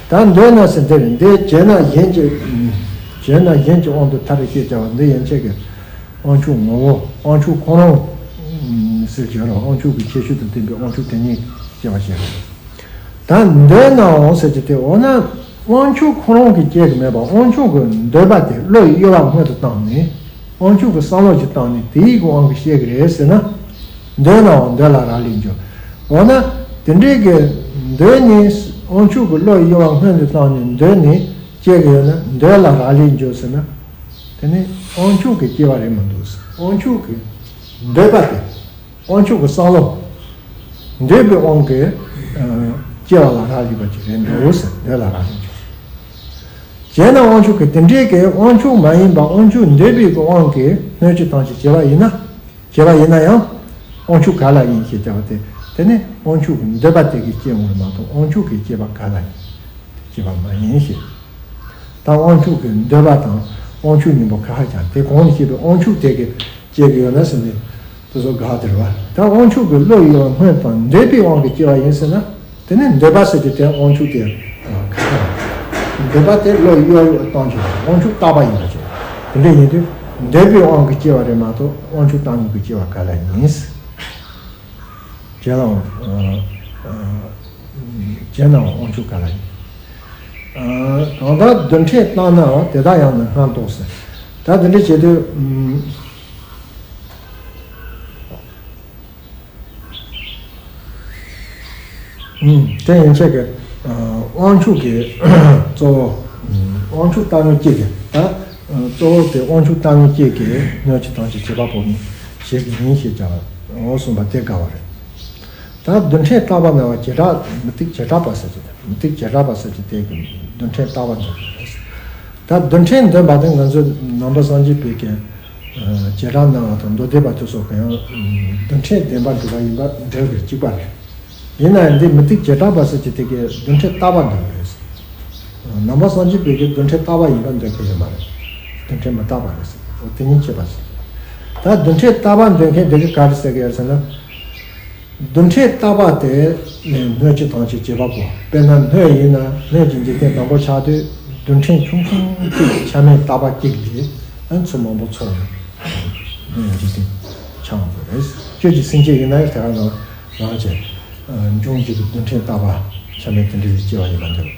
ད་འདོད་ན་ཟེར་འདི་རེད། འདི་བྱས་ན་གཞན་གྱི། བྱས་ན་གཞན་གྱི་དབང་དུ་ཐལ་ཞེས་བྱ་བ་འདི་ཡན་ཆད་ཀྱི་དབང་ཕྱུག་ངོ་བོ། དབང་ཕྱུག་ཁོ་རང་ཟེར་གྱི་ཡོད་རེད། དབང་ཕྱུག་གི་ཁྱད་ཆོས་དང་ལྡན་པའི་དབང་ཕྱུག་དེ་ཉིད་སྐྱེ་བ་ཞིག་རེད། ད་འདོད་ནའང་ཟེར་གྱི་དེ། འོ་ན་དབང་ཕྱུག་ཁོ་རང་གིས་སྐྱེ་གི་མེད་པ། དབང་ཕྱུག་གི་འདོད་པ་དེ་བློ་ཡི་གཡོ་བ་སྔོན་དུ་བཏང་ནས། དབང་ཕྱུག་གི་བསམ་བློ་ཞིག་བཏང་ནས་དེའི་གི་དབང་གིས་སྐྱེ་གི་རེད་ཟེར་ན། འདོད་ནའང་འདོད་ལ་རག་ལས་འགྱུར། འོ་ན་དེ་འདྲའི་གི་འདོད་ནས། དབང་ཕྱུག་གི་བློ་ཡི་གཡོ་བ་སྔོན་དུ་བཏང་ནས་འདོད་ནས་སྐྱེ་གི་ཡོད་ན། འདོད་ལ་རག་ལས་འགྱུར་ཟེར་ན། དེ་ནི་དབང་ཕྱུག་གིས་སྐྱེ་བ་རེད་མི་འདུག་ཟེར། དབང་ཕྱུག་གི་འདོད་པ་དེ། དབང་ཕྱུག་གི་བསམ་བློ། འདོད་པའི་དབང་གིས། ཨ། སྐྱེ་བ་ལ་རག་ལས་པ་ཅིག་རེད་འདུག་ཟེར། འདོད་ལ་རག་ལས་འགྱུར། བྱས་ན་དབང་ཕྱུག་གིས། དེ་འདྲའི་གི་དབང་ཕྱུག་མ་ཡིན་པ་དབང་ཕྱུག་འདོད་པའི་གི་དབང་གིས་སྣོད་བཅུད་ཐམས་ཅད་བྱས་པ་ཡིན་ན། བྱས་པ་ཡིན་ན་ཡང་དབང་ཕྱུག་ག་ལ་ཡིན་ཞེས་བྱ་བ་དེ། དེ་ནི་དབང་ཕྱུག་གི་འདོད་པ་དེ་གིས་སྐྱེ་འོང་བ་མ་གཏོགས། དབང་ཕྱུག་གིས་སྐྱེས་པ་ག་ལ་ཡིན། སྐྱེས་པ་མ་ཡིན་ཞེས། ད་དབང་ཕྱུག་གི་འདོད་པ་དང་དབང་ཕྱུག་གཉིས་པོ་ཁ་ཁ་བྱ། དེ་གོང་ནས་བཤད་པའི་དབང་ཕྱུག་དེ་གིས་སྐྱེ་གི་ཡོད་ན་ཟེར་ནས་དེ་ཚོ་དགག་སྟེ་རེད་བ། ད་དབང་ཕྱུག་གི་བློ་ཡི་དབང་སྔོན་དང་འདོད་པའི་དབང་གིས་སྐྱེ་བ་ཡིན་ཟེར་ན། དེ་ནི་འདོད་པ་ཟེར་གྱི་དེ་དབང་ཕྱུག་དེ་ཁ་ཁ། འདོད་པ་དེ་བློ་ཡི་གཡོ་བའི་གཏོང་ཕྱོགས། དབང་ཕྱུག་རྟག་པ་ཡིན་པ་ཅིག། དེ་འདྲ་ཡིན་དུས་འདོད་པའི་དབང་གིས་སྐྱེ་བ་རེད་མ་གཏོགས་དབང་ཕྱུག་རྟག་དངོས་ཀྱིས་སྐྱེ་བ་ག་ལ་ཡིན། བྱས་ནའང་། ཨ། ཨ། བྱས་ནའང་དབང་ཕྱུག་ག་ལ་ཡིན། ཨ། གང་ལྟར་རྡུལ་ཕྲན་བརྟགས་ནའང་དེ་དག་ཡང་ནི་སྔར་ལྡོག་ཟེར། ད་འདི་འདྲ་བྱེད་དུས། ཨ། དེ་ཡན་ཆད་ཀྱི། ཨ། དབང་ཕྱུག་གི་གཙོ་བོ། ཨ། དབང་ཕྱུག་རྟག་དངོས་སྐྱེས་ཀྱི། ད། ཨ། གཙོ་བོ་དེ་དབང་ཕྱུག་རྟག་དངོས་སྐྱེས་ཀྱི་སྣོད་བཅུད་ཐམས་ཅད་བྱེད་པ་པོ་ནི་བྱེད་ཀྱི་ཡིན་ཞེས་བྱ་བ། འོ་གསུངས་པ་དེ་དགའ་བ་རེད། ད་རྡུལ་ཕྲན་བརྟགས་པ་ནང་བ་བྱེ་བྲག་མུ་སྟེགས་བྱེ་བྲག་པ་ཟེར་གྱི་དེ། མུ་སྟེགས་བྱེ་བྲག་པ་ཟེར་གྱི་དེ་གི་རྡུལ་ཕྲན་བརྟགས་པ་འདོད་པ་རེད། ད་རྡུལ་ཕྲན་འདོད་པ་དེ་ང་ཚོས་ནང་པ་སངས་རྒྱས་པའི་གི། ཨ། བྱེ་བྲག་སྣང་བ་དང་མདོ་སྡེ་པ་དེ་ཚོ་གི་ཡང་རྡུལ་ཕྲན་བདེན་པར་གྲུབ་པ་ཡིན་པ་འདོད་པའི་གཅིག་པ་རེད། ཡིན་ན་ཡང་འདི་མུ་སྟེགས་བྱེ་བྲག་པ་ཟེར་གྱི་དེ་གི་རྡུལ་ཕྲན་བརྟགས་པ་འདོད་པ་རེད། ནང་པ་སངས་རྒྱས་པའི་གི་རྡུལ་ཕྲན་བརྟགས་པ་ཡིན་པ་འདོད་མཁན་ཡོད་མ་རེད། རྡུལ་ཕྲན་མི་རྟག་པ་རེད་ཟེར། འོ་དེ་གཉིས་ཕྱེ་བ་ཟེར། ད་རྡུལ་ཕྲན་བརྟགས་པ་འདོད་མཁན་དེ་གི་ག་རེ་ཟེར་གི་ཡོད་ཟེར་ན། རྡུལ་ཕྲན་བརྟགས་པ་དེ་ནི་སྣོད་བཅུད་ཐམས་ཅད་བྱེད་པ་པོ། དཔེར་ན་སྣོད་ཡིན་ན་སྣོད་ཀྱི་འཇིག་རྟེན་དང་པོ་ཆགས་དུས་རྡུལ་ཕྲན་ཆུང་ཆུང་གཅིག་གི་ཆ་མེད་བརྟགས་པ་གཅིག་ལས་ཨ་ཚོ་མང་པོ་ཚོགས་ནས་སྣོད་འཇིག་རྟེན་ཆགས་འགྲོ་རེད། ཁྱོད་ཀྱི་སེམས་ཅན་ཡིན་ན་ཡང་དེ་ག་ནང་རང་བྱས། འབྱུང་འཇིག་གི་རྡུལ་ཕྲན་བརྟགས་པ་ཆ་མེད་དེ་འདྲ་ཞིག་སྐྱེ་བ་ཡིན་པ་འདོད།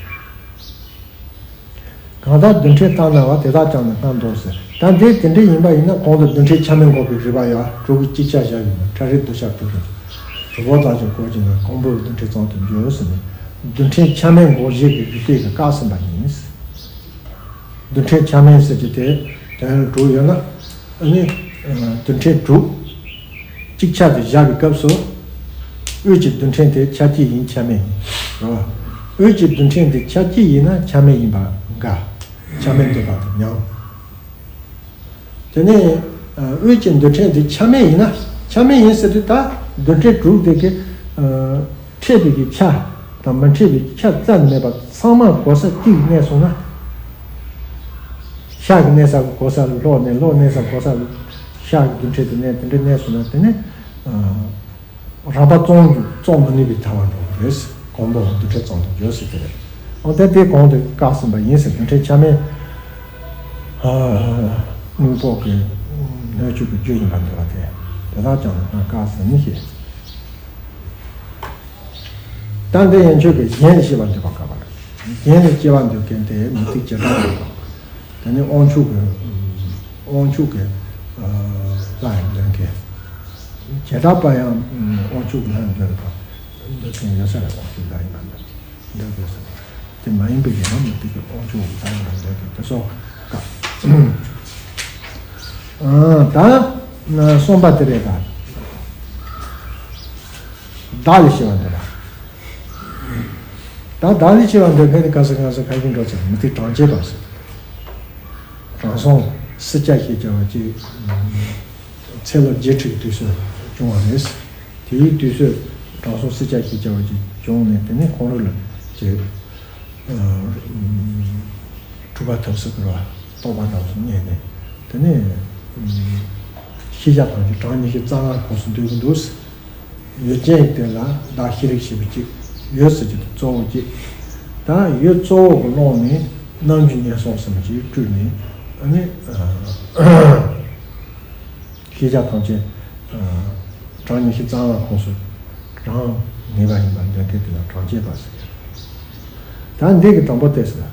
གང་ལྟར་རྡུལ་ཕྲན་བརྟགས་ནའང་དེ་དག་ཀྱང་ནི་སྔར་ལྡོག་ཟེར། ད་འདི་དེ་འདྲ་ཡིན་པ་ཡིན་ན་གོང་དུ་རྡུལ་ཕྲན་ཆ་མེད་འགོག་པའི་རིགས་པ་ཡང་དྲུག་གི་གཅིག་ཆ་བཞག་ཡོད་ན། ཕྲ་རིགས་གདུལ་བྱ་དྲུག་རེད། གྲུབ་པ་དང་བཞིན་གོ་བྱས་ན་གང་པོའི་རྡུལ་ཕྲན་ཙམ་དུ་འགྱུར་ཟེར་ནས། རྡུལ་ཕྲན་ཆ་མེད་འགོག་བྱེད་ཀྱི་རིགས་པས་ཀྱི་བཀག་ཟིན་པ་ཡིན། རྡུལ་ཕྲན་ཆ་མེད་ཟེར་གྱི་དེ་དོན་དྲུག་ཡོད་ན། ཨ་ནི། ཨ། རྡུལ་ཕྲན་དྲུག་གཅིག་ཆ་དུ་བཞག་པའི་སྐབས་སུ། དབུས་ཀྱི་རྡུལ་ཕྲན་དེ་ཆ་གཅིག་ཡིན་ཆ་མེད་ཡིན། རེད་བ། དབུས་ཀྱི་རྡུལ་ཕྲན་དེ་ཆ་གཅིག་ཡིན་ན་ཆ་མེད་ཡིན་པ་འགལ། ཆ་མེད་འདོད་པ་དང་མཉམ། དེ་ནས། ཨ། དབུས་ཀྱི་རྡུལ་ཕྲན་དེ་ཆ་མེད་ཡིན་ན། ཆ་མེད་ཡིན་ཟེར་དུས་ད་རྡུལ་ཕྲན་དྲུག་དེ་གི། ཨ། འཕྲད་པའི་གི་ཆ་དང་མི་འཕྲད་པའི་གི་ཆ་རྩ་ནས་མེད་པ་ཚང་མ་གོ་ས་གཅིག་གནས་སོང་ན། ཤ་གི་གནས་ས་གི་གོ་ས་ལ་གློ་གནས། གློ་གནས་ས་གོ་ས་ལ་ཤ་གི་རྡུལ་ཕྲན་དེ་གནས། དེ་འདྲ་གནས་སོང་ན་དེ་ནི། ཨ། རགས་པ་བཙོང་རྒྱུ་བཙོང་མི་ནུས་པའི་ཐལ་བ་འགྲོ་གི་རེད། གོང་པོ་རྡུལ་ཕྲན་ཙམ་དུ་འགྱུར་ཟེར་དེ་རེད། འོ་དེ་དེ་གོང་དུ་བཀག་ཟིན་པ་ཡིན་ཟེར། རྡུལ་ཕྲན་ཆ་མེད། ཨ། དངོས་པོ་གི་སྣོད་བཅུད་ཀྱི་རྒྱུ་ཡིན་པར་འདོད་པ་དེ། དེ་དག་ཀྱང་ནི་སྔར་བཀག་ཟིན་ཞེས། ད་འདི་ཡན་ཆོད་ཀྱི་གཞན་ལ་སྐྱེ་བར་འདོད་པ་དགག་པ་རེད། གཞན་ལ་སྐྱེ་བར་འདོད་མཁན་དེ་མུ་སྟེགས་བྱེ་བྲག་པ་རེད། དེ་ནི་དབང་ཕྱུག་གི། དབང་ཕྱུག་གི། ཨ། ལྷ་ཡང་འདོད་མཁན། བྱེ་བྲག་པ་ཡང་དབང་ཕྱུག་གི་ལྷ་ཡང་འདོད་པ། འདོད་མཁན་ཡོད་ས་རེད། དབང་ཕྱུག་ལྷ་ཡིན་པ་འདོད། འདོད་དགོས་ས་རེད། དེ་མ་ཡིན་པའི་ཡང་མི་དེ་གི་དབང་ཕྱུག་ད་ཡང་རེད་དེ་སོགས་ཀ་ཨ་ད་གསུམ་པ་དེ་རེད་ད། བདག་ལས་སྐྱེ་བ་འདོད་པ། ད་བདག་ལས་སྐྱེ་བ་འདོད་མཁན་དེ་ག་ས་ག་ས་ག་གི་འགྲོ་ཚེ་མུ་སྟེགས་གྲངས་ཅན་དང་ཟེར། དྲང་སྲོང་སྲིད་ཀྱང་ཞེས་བྱ་བ་ཅིག་ཚེ་ལོ་བརྒྱད་ཁྲི་གི་དུས་སུ་བྱུང་བ་རེད། དེའི་དུས་སུ་དྲང་སྲོང་སྲིད་ཀྱང་ཞེས་བྱ་བ་ཅིག་བྱུང་ནས་དེ་ནས་ཁོང་རང་ལ་ཅིག་ཨ་སྒྲུབ་པ་ཐབས་སུ་བསྐུལ་བ་རྟོགས་པ་རྣམས་སུ་རྙེད་ནས་དེ་ནས་ཤེས་བྱ་ཐམས་ཅད་གྲངས་ཉི་ཤུ་རྩ་ལྔ་ཁོངས་སུ་འདུས་ཀྱི་འདུག་ཡུལ་ཅན་དེ་ལ་བདག་ཤེས་རིག་ཞེས་པ་གཅིག་ཡོད་ཟེར་གྱི་འདུག་གཙོ་བོ་གཅིག་ད་ཡུལ་གཙོ་བོ་གི་ཀློང་ནས་རྣམ་འགྱུར་ངན་སོང་གསུམ་གྱིས་སྤྲུལ་ནས་ཨ་ནི་ཤེས་བྱ་ཐམས་ཅད་གྲངས་ཉི་ཤུ་རྩ་ལྔ་ཁོངས་སུ་གྲངས་ངེས་པ་ཡིན་པར་འདོད་མཁན་དེ་ལ་གྲངས་ཅན་པ་ཟེར། ད་འདི་གི་དང་པོ་དེ་ཟེར།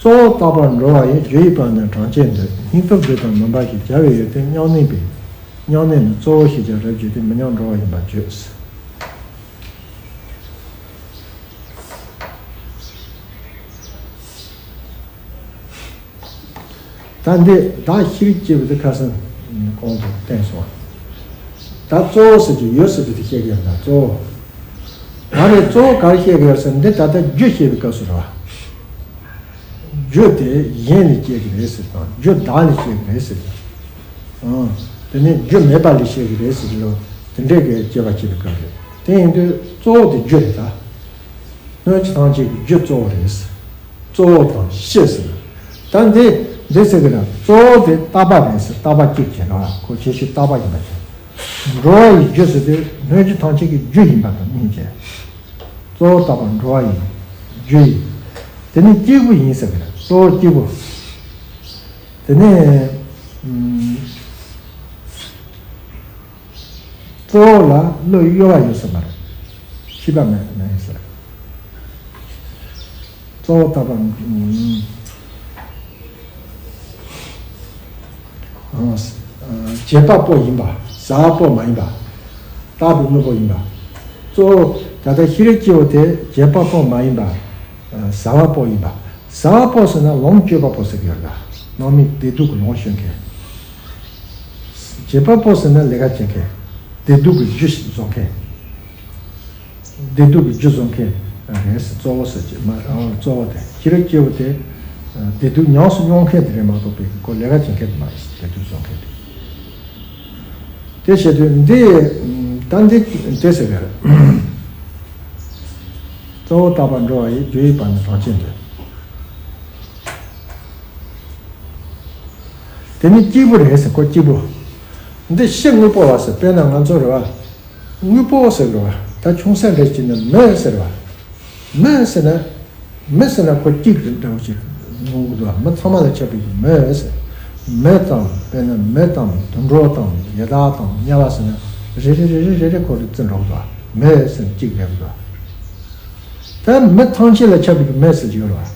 གཙོ་བོ་རྟག་པར་འགྲོ་བ་ཡི། རྒྱུ་ཡི་བར་ནི་གྲངས་ཅན་འདོད། སྙིང་སྟོབས་རྒྱུ་དང་མུན་པ་ཞིག་བྱ་བའི་ཡུལ་དེ་མཉམ་གནས་པས། མཉམ་གནས་ནི་གཙོ་བོ་ཤེས་བྱ་རབ་བརྗོད་དེ་མི་མཉམ་འགྲོ་བ་ཡིན་པར་བརྗོད། ད་འདི་བདག་ཤེས་རིག་ཅེས་པ་དེ་ཁ་སང་གོང་དུ་བསྟན་སོང་། ད་གཙོ་བོ་ཟེར་གྱི་ཡོད་ཟེར་གྱི་དེ་བཤད་ཀྱི་ཡོད་ན་གཙོ་བོ། ད་རེས་གཙོ་བོ་ག་རེ་བཤད་ཀྱི་ཡོད་ཟེར་འདི་ད་ལྟ་རྒྱུ་བཤད་པའི་སྐབས་སུ་རེད་བ། རྒྱུ་དེ་གཞན་ལས་སྐྱེ་གི་རེད་ཟེར་དང་རྒྱུ་བདག་ལས་སྐྱེ་གི་རེད་ཟེར་དང་། དེ་ནས་རྒྱུ་མེད་པ་ལས་སྐྱེ་གི་རེད་ཟེར་གྱི་ཡོད་དེ་འདྲས་ཀྱི་དཔྱད་པ་བྱེད་པའི་སྐབས་རེད། དེ་ཡིན་དུས་གཙོ་བོ་དེ་རྒྱུ་རེད་ད། སྣོད་བཅུད་ཐམས་ཅད་ཀྱི་རྒྱུ་གཙོ་བོ་རེད། གཙོ་བོ་དང་སྤྱི་ཟེར། ད་འདི་འདི་ཟེར་གི་ན་གཙོ་བོ་དེ་རྟག་པ་རེད་ཟེར། རྟག་པ་གཅིག་བྱས་ར་ཁོ་བྱེད་ཤེས་རྟག་པ་ཡིན་པ་བྱས། འགྲོ་བ་ཡི་རྒྱུ་ཟེར་དུས་སྣོད་བཅུད་ཐམས་ཅད་ཀྱི་རྒྱུ་ཡིན་པ་དང་སྙིང་རྗེ། གཙོ་བོ་རྟག་པ་འགྲོ་བ་ཡི་རྒྱུ་ཡིན། དེ་ནི་གཅིག་པུ་ཡིན་ཟེར་གི་ན་གཙོ་བོ་གཅིག་པུ། དེ་ནས་ཨུམ། གཙོ་བོ་ལ་བློ་གཡོ་བ་ཡོད་ས་མ་རེད། ཤེས་པ་མེད་མེད་ཟེར། གཙོ་བོ་ལྟ་བུ། བྱེད་པ་པོ་ཡིན་པ། ཟ་བ་པོ་མ་ཡིན་པ། རྟག་ཏུ་དངོས་པོ་ཡིན་པ། གཙོ་བོ་ད་ལྟ་ཤེས་རིག་སྐྱེ་བོ་དེ་བྱེད་པ་པོ་མ་ཡིན་པ། ཟ་བ་པོ་ཡིན་པ། ཟ་བ་པོ་ཟེར་ན་ལོངས་སྤྱོད་པ་པོ་ཟེར་གྱི་ཡོད་ལ། སྣང་མེད་བདེ་སྡུག་གི་ལོངས་སྤྱོད་མཁན། བྱེད་པ་པོ་ཟེར་ན་ལས་ཀ་བྱེད་མཁན། བདེ་སྡུག་གི་རྒྱུ་བཟོ་མཁན། བདེ་སྡུག་གི་རྒྱུ་བཟོ་མཁན་རེད་ཟེར། གཙོ་བོ་ཟེར་གྱི་མ་རེད། གཙོ་བོ་དེ་ཤེས་རིག་སྐྱེ་བོ་དེ་བདེ་སྡུག་ཉམས་སུ་མྱོང་མཁན་དེ་རེད་མ་གཏོགས་པའི་ཁོ་ལས་ཀ་བྱེད་མཁན་དེ་མ་རེད་ཟེར། བདེ་སྡུག་བཟོ་མཁན་དེ། དེ་བྱེད་དུས་འདི་ད་འདི་དེ་ཟེར་གི་རེད། གཙོ་བོ་རྟག་པར་འགྲོ་བ་ཡི། རྒྱུ་ཡི་བར་ནི་གྲངས་ཅན་འདོད། དེ་ནི་གཅིག་པུ་རེད་ཟེར། ཁོ་གཅིག་པུ། འདི་སྤྱི་དངོས་པོ་བ་ཟེར། དཔེར་ན་ང་ཚོ་རེད་བ། དངོས་པོ་ཟེར་རེད་བ། ད་ཆུང་ས་འདྲ་ཅིག་ནི་མི་ཟེར་བ། མི་ཟེར་ན། མི་ཟེར་ན་ཁོ་གཅིག་རེད་འདྲ་བོ་ཞིག་མངོན་གི་འདུག་བ། མི་ཚང་མ་ལ་ཁྱབ་པའི་མི་ཟེར། མི་དང་དཔེར་ན་མི་དང་དུད་འགྲོ་དང་ཡི་དྭགས་དང་དམྱལ་བ་ཟེར་ན་རེ་རེ་རེ་རེ་རེ་རེ་ཁོ་རེ་བརྩི་འགྲོ་གི་འདུག་བ། མི་ཟེར་ན་གཅིག་རེད་འདུག་བ། ད་མི་ཐམས་ཅད་ལ་ཁྱབ་པའི་མི་ཟེར་གྱི་ཡོད་རེད་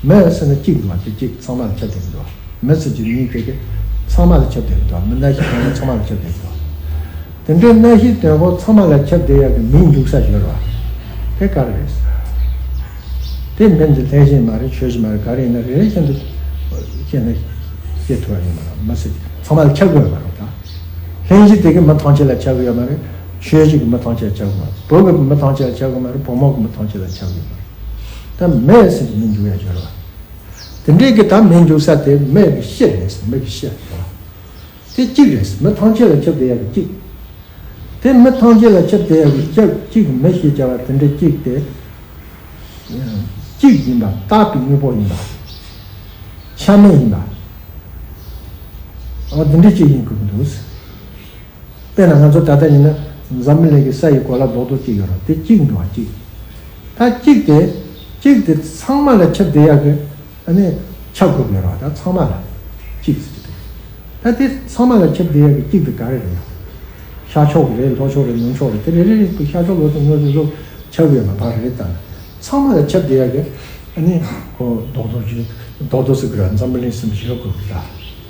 བ། མི་ཟེར་ན་གཅིག་འདུག་བ། དེ་གཅིག་ཚང་མ་ལ་ཁྱབ་བསྡད་ཀྱི་འདུག་བ། མི་ཟེར་གྱི་མིང་དེ་གི་ཚང་མ་ལ་ཁྱབ་བསྡད་ཀྱི་འདུག་བ། མི་རྣམ་ཤེས་དོན་ཚང་མ་ལ་ཁྱབ་བསྡད་ཀྱི་འདུག་བ། དེ་འདྲའི་རྣམ་ཤེས་དོན་གོ་ཚང་མ་ལ་ཁྱབ་བསྡད་ཡག་གི་མིང་འཇུག་ས་ཡོད་རེད་བ། དེ་ག་རེ་རེད་ཟེར། དེ་འདི་འདི་ལྷན་སྐྱེས་མ་རེད། ཆོས་ཅན་མ་རེད། ག་རེ་ཡིན་ན་རེ་རེ་བཞིན་དུ་བཤད་ན་བཤད་ཐུབ་པ་ཡོད་མ་རེད། མི་ཟེར་གྱི་ཚང་མ་ལ་ཁྱབ་དགོས་ཡོད་མ་རེད་ད། ལྷན་སྐྱེས་དེ་གི་མི་ཐམས་ཅད་ལ་ཁྱབ་གི་ཡོད་མ་རེད། ཆོས་ཅན་གི་མི་ཐམས་ཅད་ལ་ཁྱབ་གི་མ་རེད། བུ་གི་མི་ཐམས་ཅད་ལ་ཁྱབ་གི་མ་རེད། བུ་མོ་གི་མི་ཐམས་ཅད་ལ་ཁྱབ་གི་མ་རེད། ད་མི་ཟེར་གྱི་མིང་འཇུག་ཡ་ཡོད་རེད་བ། དེ་འདྲའི་གི་ད་མིང་འཇུག་ས་དེ་མི་གི་སྤྱི་རེད་ཟེར། མི་གི་སྤྱི་རེད་བ། དེ་གཅིག་རེད་ཟེར། མི་ཐམས་ཅད་ལ་ཁྱབ་བསྡད་ཡ་གི་གཅིག་དེ་མི་ཐམས་ཅད་ལ་ཁྱབ་བསྡད་ཡ་གི་གཅིག་གཅིག་མི་ཞེས་བྱ་བ་དེ་འདྲའི་གཅིག་དེ། གཅིག་ཡིན་པ། རྟག་པའི་དངོས་པོ་ཡིན་པ། ཆ་མེད་ཡིན་པ། འོ་དེ་འདྲའི་གཅིག་ཡིན་དགོས་ཀྱི་འདུག་དཔེར་ན་ང་ཚོ་ད་ལྟ་ཡིན་ན་འཛམ་བུ་གླིང་གི་ས་ཡི་གོ་ལ་རྡོག་རྡོག་གཅིག་ཡོད་རེད། དེ་གཅིག་འདུག་བ། གཅིག་ད་གཅིག་དེ་གཅིག་དེ་ཚང་མ་ལ་ཁྱབ་བསྡད་ཡག་གི་ཨ་ནི་ཆ་དགོས་ཀྱི་ཡོད་རེད་བ། ད་ཚང་མ་ལ་གཅིག་ཟེར་གྱི་འདུག་ད་དེ་ཚང་མ་ལ་ཁྱབ་བསྡད་ཡག་གི་གཅིག་དེ་ག་རེ་རེད། ཤར་ཕྱོགས་ཀྱི་རེད། ལྷོ་ཕྱོགས་རེད། ནུབ་ཕྱོགས་རེད། དེ་རེ་རེ་རེ་ཤར་ཕྱོགས་ལྷོ་ཕྱོགས་ནུབ་ཕྱོགས་ཁྱབ་ཡོད་མ་པ་རེད། ད་ཚང་མ་ལ་ཁྱབ་བསྡད་ཡག་གི་ཨ་ནི་ཁོ་རྡོག་རྡོག་ཅིག་རྡོག་རྡོག་ཟེར་གི་རེད། འཛམ་བུ་གླིང་སྲིན་བུ་ཞེས་གོ་གི་ད་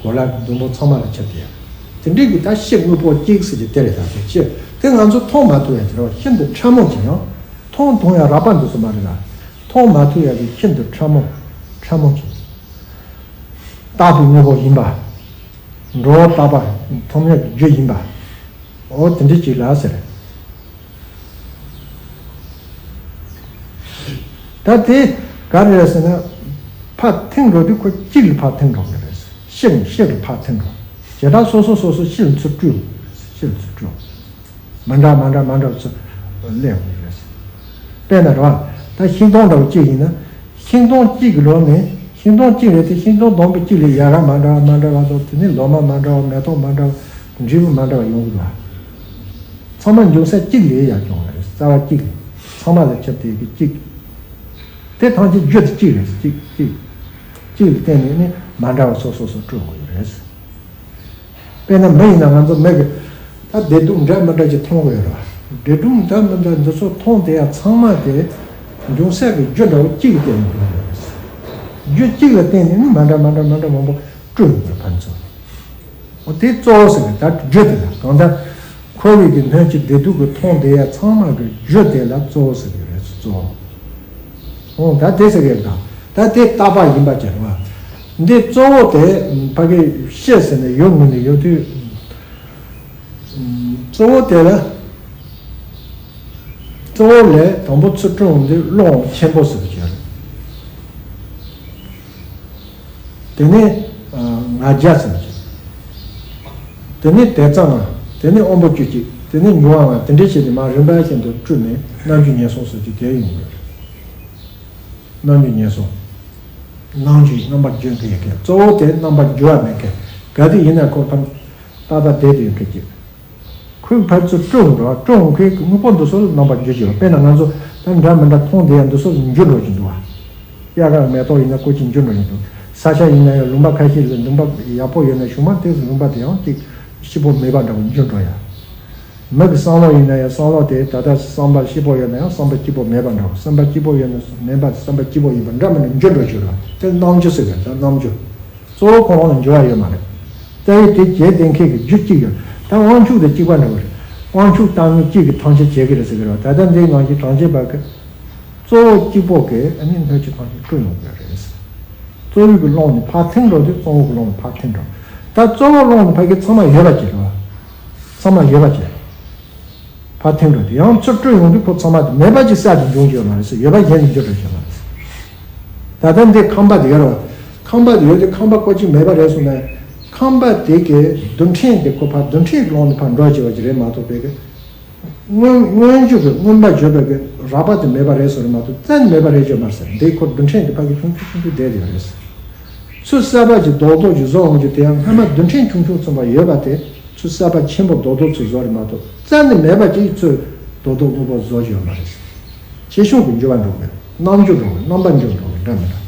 གོ་ལ་གི་ཟླུམ་པོ་ཚང་མ་ལ་ཁྱབ་བསྡད་ཡག་དེ་འདྲའི་གི་ད་སྤྱི་དངོས་པོ་གཅིག་ཟེར་གྱི་དེ་རེད། ད་དེ་སྤྱི་དེ་ང་ཚོ་མཐོང་མ་ཐུབ་ཡ་དེ་རེད་བ། ཤིན་ཏུ་ཕྲ་མོ་ཅིག་ཡང་མཐོང་མཐོང་ཡ་རག་པ་འདུག་ས་མ་རེད་ལ། མཐོང་མ་ཐུབ་ཡག་གི་ཤིན་ཏུ་ཕྲ་མོ་ཕྲ་མོ་ཅིག། རྟག་པའི་དངོས་པོ་ཡིན་པ། འགྲོ་བ་རྟག་པ་ཐོབ་ཡག་གི་རྒྱུ་ཡིན་པ། འོ་དེ་འདྲ་ཅིག་ལ་ཟེར། ད་དེ་ག་རེ་རེད་ཟེར་ན། ཕར་འཐེན་འགྲོ་དུས་ཁོ་གཅིག་ལ་ཕར་འཐེན་འགྲོ་གི་རེད། ཤི་ནས་ཤི་ལ་ཕར་འཐེན་འགྲོ། བྱེ་བྲག་སོ་སོ་སོ་སོ་ཤི་ལ་ཚུར་སྤྲོད། ཤི་ལ་ཚུར་སྤྲོད། མི་འདྲ་མ་འདྲ་མ་འདྲ་བ་ཚུར་སླེབས་ཡོང་གི་རེད། དཔེར་ན་རེད་བ། ད་ཤིང་སྡོང་འདྲ་བོ་གཅིག་ཡིན་ན། ཤིང་སྡོང་གཅིག་གི་ལོགས་ནས་ཤིང་སྡོང་གཅིག་རེད་དེ། ཤིང་སྡོང་སྡོང་པོ་གཅིག་ལ་ཡལ་ག་མ་འདྲ་བ་མ་འདྲ་བ་དང་། དེ་ནས་ལོ་མ་མ་འདྲ་བ། མེ་ཏོག་མ་འདྲ་བ། འབྲས་བུ་མ་འདྲ་བ་ཡོང་གི་འདུག་བ། ཚང་མ་འབྱུང་ས་གཅིག་ལས་ཡར་བྱུང་བ་རེད། རྩ་བ་གཅིག་ལས། ཚང་མ་ལ་ཁྱབ་བསྡད་ཀྱི་གཅིག། དེ་ཐམས་ཅད་རྒྱུ་དེ་གཅིག་རེད། གཅིག་གཅིག་གཅིག་ལ་བརྟེན་ནས་ནི་མ་འདྲ་བ་སོ་སོ་སོ་སྤྲོད་དགོས་ཀྱི་རེད། དཔེར་ན་མི་ཡིན་ན། ང་ཚོ་མི་གི་ད་བདེ་སྡུག་འདྲ་མི་འདྲ་ཅིག་མཐོང་གི་ཡོད་རེད་བ། བདེ་སྡུག་འདྲ་མི་འདྲ་འདི་ཚོ་མཐོང་བསྡད་ཡ་ཚང་མ་དེ་འབྱུང་ས་གི་རྒྱུ་འདྲ་བོ་གཅིག་ལ་བརྟེན་ནས་ཡོང་གི་རེད། རྒྱུ་གཅིག་ལ་བརྟེན་ནས་ནི་མ་འདྲ་མ་འདྲ་མ་འདྲ་མང་པོ་སྤྲོད་ཡོང་གི་རེད་ཕན་ཚུན། འོ་དེ་གཙོ་བོ་ཟེར་གི། ད་རྒྱུ་དེ་ལ་གང་ལྟར་འཁོར་བའི་གི་སྣོད་ཀྱི་བདེ་སྡུག་གི་མཐོང་བསྡད་ཡ་ཚང་མ་གི་རྒྱུ་དེ་ལ་གཙོ་བོ་ཟེར་གི་རེད། གཙོ་བོ། འོ་ད་དེ་ཟེར་གི་རེད། ད་ད་དེ་རྟག་པ་ཡིན་པ་ཅིག་རེད་བ། འདི་གཙོ་བོ་དེ་ཕ་གི་ཤི་ཟེར་ནས་ཡོད་ངུས་ནས་ཡོད་དུས། གཙོ་བོ་དེ་ལ། གཙོ་བོ་ལས་དང་པོ་ཚུར་སྤྲོད་ཡོང་དུས་སློང་ཆེན་པོ་ཟེར་གི་རེད། དེ་ནས་ང་རྒྱལ་ཟེར་གྱི། དེ་ནས་དེ་ཙམ། དེ་ནས་དབང་པོ་བཅུ་གཅིག། དེ་ནས་འབྱུང་བ་ལྔ། དེ་འདྲ་བྱས་ཏེ་མར་རིམ་པ་བཞིན་དུ་བསྐྲུན་ནས་རྣམ་འགྱུར་ངན་སོང་ཟེར་གྱི་དེ་ཡོང་གི་རེད། རྣམ་འགྱུར་ངན་སོང་། རྣམ་འགྱུར་རྣམ་པར་འགྱུར་མཁན་ཡོད་མཁན། གཙོ་བོ་དེ་རྣམ་པར་འགྱུར་བ་མེད་མཁན། ག་དུས་ཡིན་ན་ཁོ་ཕར་ཏག་ཏག་བསྡད་དེ་ཡོད་མཁན་གྱི། ཁོས་ཕར་ཚུར་སྤྲོད་འགྲོ། སྤྲོད་འོང་མཁན་གྱི་དངོས་པོ་འདི་ཚོ་ལ་རྣམ་པར་འགྱུར་གྱི་ཡོད། དཔེར་ན་ང་ཚོ་ད་འདྲ་མི་འདྲ་མཐོང་བསྡད་ཡ་འདི་ཚོ་ལ་འགྱུར་འགྲོ་གི་འདུག་བ། དབྱར་ཁ་མེ་ཏོག་ཡིན་ན་ཀོ་ཅིག་འགྱུར་འགྲོ་གི་འདུག། ས་ཆ་ཡིན་ན་ཡང་ལུང་པ་ཁ་ཤས་ལ་ལུང་པ་ཡག་པོ་ཡོད་ན་གཞུག་མ་དེ་ལུང་པ་དེ་ཡང་ཅིག་སྐྱིད་པོ་མེད་པ་འདྲ་བོ་འགྱུར་འགྲོ་ཡ། མི་གི་བསམ་བློ་ཡིན་ན་ཡང་བསམ་བློ་དེ་ད་ལྟ་བསམ་པ་སྐྱིད་པོ་ཡོད་ན་ཡང་བསམ་པ་སྐྱིད་པོ་མེད་པ་འདྲ་བོ། བསམ་པ་སྐྱིད་པོ་ཡོད་ན་མེད་པ། བསམ་པ་སྐྱིད་པོ་ཡིན་པ་འདྲ་མི་འདྲ་འགྱུར་འགྲོ་ཞིག་ར། དེ་རྣམ་འགྱུར་ཟེར་གི་རེད། ད་རྣམ་འགྱུར། གཙོ་བོ་ཁོ་རང་ལ་འགྱུར་བ་ཡོད་མ་རེད། རྩ་བའི་དེ་བྱེད་བསྡད་མཁན་གྱི་རྒྱུ་གཅིག་ཡོད། ད་དབང་ཕྱུག་དང་གཅིག་པ་འདྲ་བོ་རེད། དབང་ཕྱུག་བཏང་མཁན་གཅིག་གིས་ཐམས་ཅད་བྱེད་ཀྱི་རེད་ཟེར་གི་རེད། ད་ལྟ་འདིའི་ནང་བཞིན་གྲངས་ཅན་པ་གི་གཙོ་བོ་གཅིག་པོ་གིས་ཨ་ནི་སྣོད་བཅུད་ཐམས་ཅད་བསྐྲུན་ཡོང་གི་རེད། གཙོ་བོའི་གི་ཀློང་ནས་ཕར་འཐེན་འགྲོ་དུས་གཙོ་བོ་གི་ཀློང་ནས་ཕར་འཐེན་འགྲོ། ད་གཙོ་བོ་ཀློང་ནས་ཕ་གི་ཚང་མ་ཡོད་པ་བྱེད་རེད་བ། ཚང་མ་ཡོད་པ་བྱེད། ཕར་འཐེན་འགྲོ་དུས་ཡང་ཚུར་སྤྲོད་ཡོང་དུས་ཁོ་ཚང་མ་དེ་མེད་པ་ཅིག་གསར་དུ་འབྱུང་གི་ཡོད་མ་རེད་ཟེར། ཡོད་པ་གཞན་དུ་འགྱུར་འགྲོ་གི་ཡོད་མ་རེད་ཟེར། ད་ལྟ་འདི་ཁང་པ་དེ་ཡོད་རེད་བ། ཁང་པ་དེ་ཡོད་དུས་ཁང་པ་ཀོ་ཅིག་མེད་པ་རེད་སོང་ན། ཁང་པ་དེ་གི་རྡུལ་ཕྲན་དེ་ཁོ་ཕར་རྡུལ་ཕྲན་གི་ཀློང་ནས་ཕར་འགྲོ་བྱེད་པ་ཅིག་རེད་མ་གཏོགས་པའི་གི། མངོན་མངོན་བརྗོད་ཀྱི་མངོན་པར་བརྗོད་པའི་གི་རགས་པ་དེ་མེད་པ་རེད་ཟེར་མ་གཏོགས་རྩ་ནས་མེད་པ་རེད་བརྗོད་མ་རེད་ཟེར། འདི་ཁོ་རྡུལ་ཕྲན་གྱི་ཕ་གི་ཆུང་ཆུང་ཆུང་ཆུང་བསྡད་ཡོད་རེད་ཟེར། ཚུར་གསར་པ་ཅིག་རྡོག་རྡོག་ཅིག་བཟོ་འོང་རྒྱུ་དེ་ཡང་སྔ་མ་རྡུལ་ཕྲན་ཆུང་ཆུང་ཚུན་པ་ཡོད་པ་དེ་ཚུར་གསར་པ་ཆེན་པོ་རྡོག་རྡོག་ཚུར་བཟོ་རེད་མ་གཏོགས་རྩ་ནས་མེད་པ་ཅིག་ཚུར་རྡོག་རྡོག་དངོས་པོ་བཟོ་རྒྱུ་ཡོད་མ་རེད་ཟེར། ཆེ་ཆུང་གི་འགྱུར་བ་འགྲོ་གི་རེད། རྣམ་འགྱུར་འགྲོ་གི་རེད། རྣམ་པ་འགྱུར་འགྲོ་གི་རེད། འདྲ་མི་འདྲ།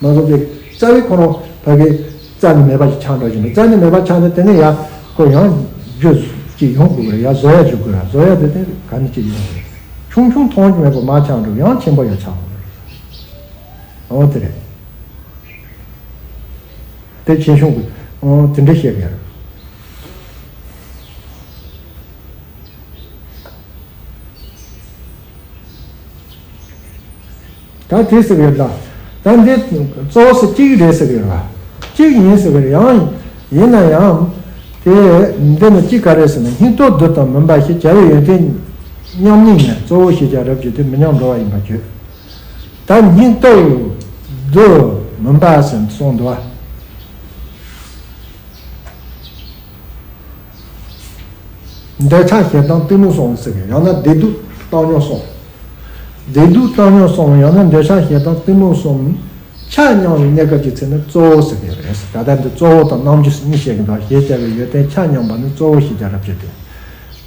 མ་གཏོགས་དེ་རྩ་བའི་ཁོ་རང་ཕ་གི་རྩ་ནས་མེད་པ་ཞིག་ཆགས་འགྲོ་བཞིན་པ། རྩ་ནས་མེད་པ་ཆགས་ན་དེ་ནས་ཡ་ཁོ་ཡང་རྒྱུ་ཅིག་ཡོང་དགོས་རེད། ཡ་བཟོ་ཡ་འཇུག་དགོས་རེད། བཟོ་ཡ་དེ་དེ་ག་ནས་ཅིག་ཡོང་དགོས་རེད། ཆུང་ཆུང་མཐོང་རྒྱུ་མེད་པ་མར་ཆགས་འགྲོ། ཡང་ཆེན་པོ་ཡ་ཆགས་འགྲོ་རེད། འོ་དེ་རེད། དེ་ཆེ་ཆུང་གི་འོ་དེ་འདྲ་བཤད་ཀྱི་རེད། ད་དེ་ཟེར་གི་རེད་ད། ད་འདི་གཙོ་བོ་ཟེར་གཅིག་རེད་ཟེར་གི་རེད་བ། གཅིག་ཡིན་ཟེར་གི་རེད། ཡང་ཡིན་ན་ཡང་དེ་འདི་ནི་གཅིག་ག་རེ་ཟེར་ན། སྙིགས་དོར་རྡུལ་དང་མུན་པ་ཞེས་བྱ་བའི་ཡོན་ཏན་མཉམ་ཉིད་ནི་གཙོ་བོ་ཞེས་བྱ་རབ་བརྗོད་དེ་མི་མཉམ་འགྲོ་བ་ཡིན་པར་བརྗོད། ད་སྙིགས་དོར་རྡུལ་མུན་པ་ཟེར་གསུངས་འདུག་བ། འདོད་ཆགས་ཞེ་སྡང་གཏི་མུག་གསུམ་ཟེར་གི། ཡང་ན་བདེ་སྡུག་བཏང་སྙོམས་གསུམ། བདེ་སྡུག་བཏང་སྙོམས་གསུམ། ཡང་ན་འདོད་ཆགས་ཞེ་སྡང་གཏི་མུག་གསུམ་ཆ་མཉམ་པའི་གནས་སྐབས་ཀྱི་ཚེ་ན་གཙོ་བོ་ཟེར་གི་རེད། ད་ལྟ་འདི་གཙོ་བོ་དང་རྣམ་འགྱུར་ཟེར་གཉིས་བཤད་གི་འདུག། ཞེས་བྱ་བའི་ཡོན་ཏན་ཆ་མཉམ་པ་ནི་གཙོ་བོ་ཞེས་བྱ་རབ་བརྗོད་དེ།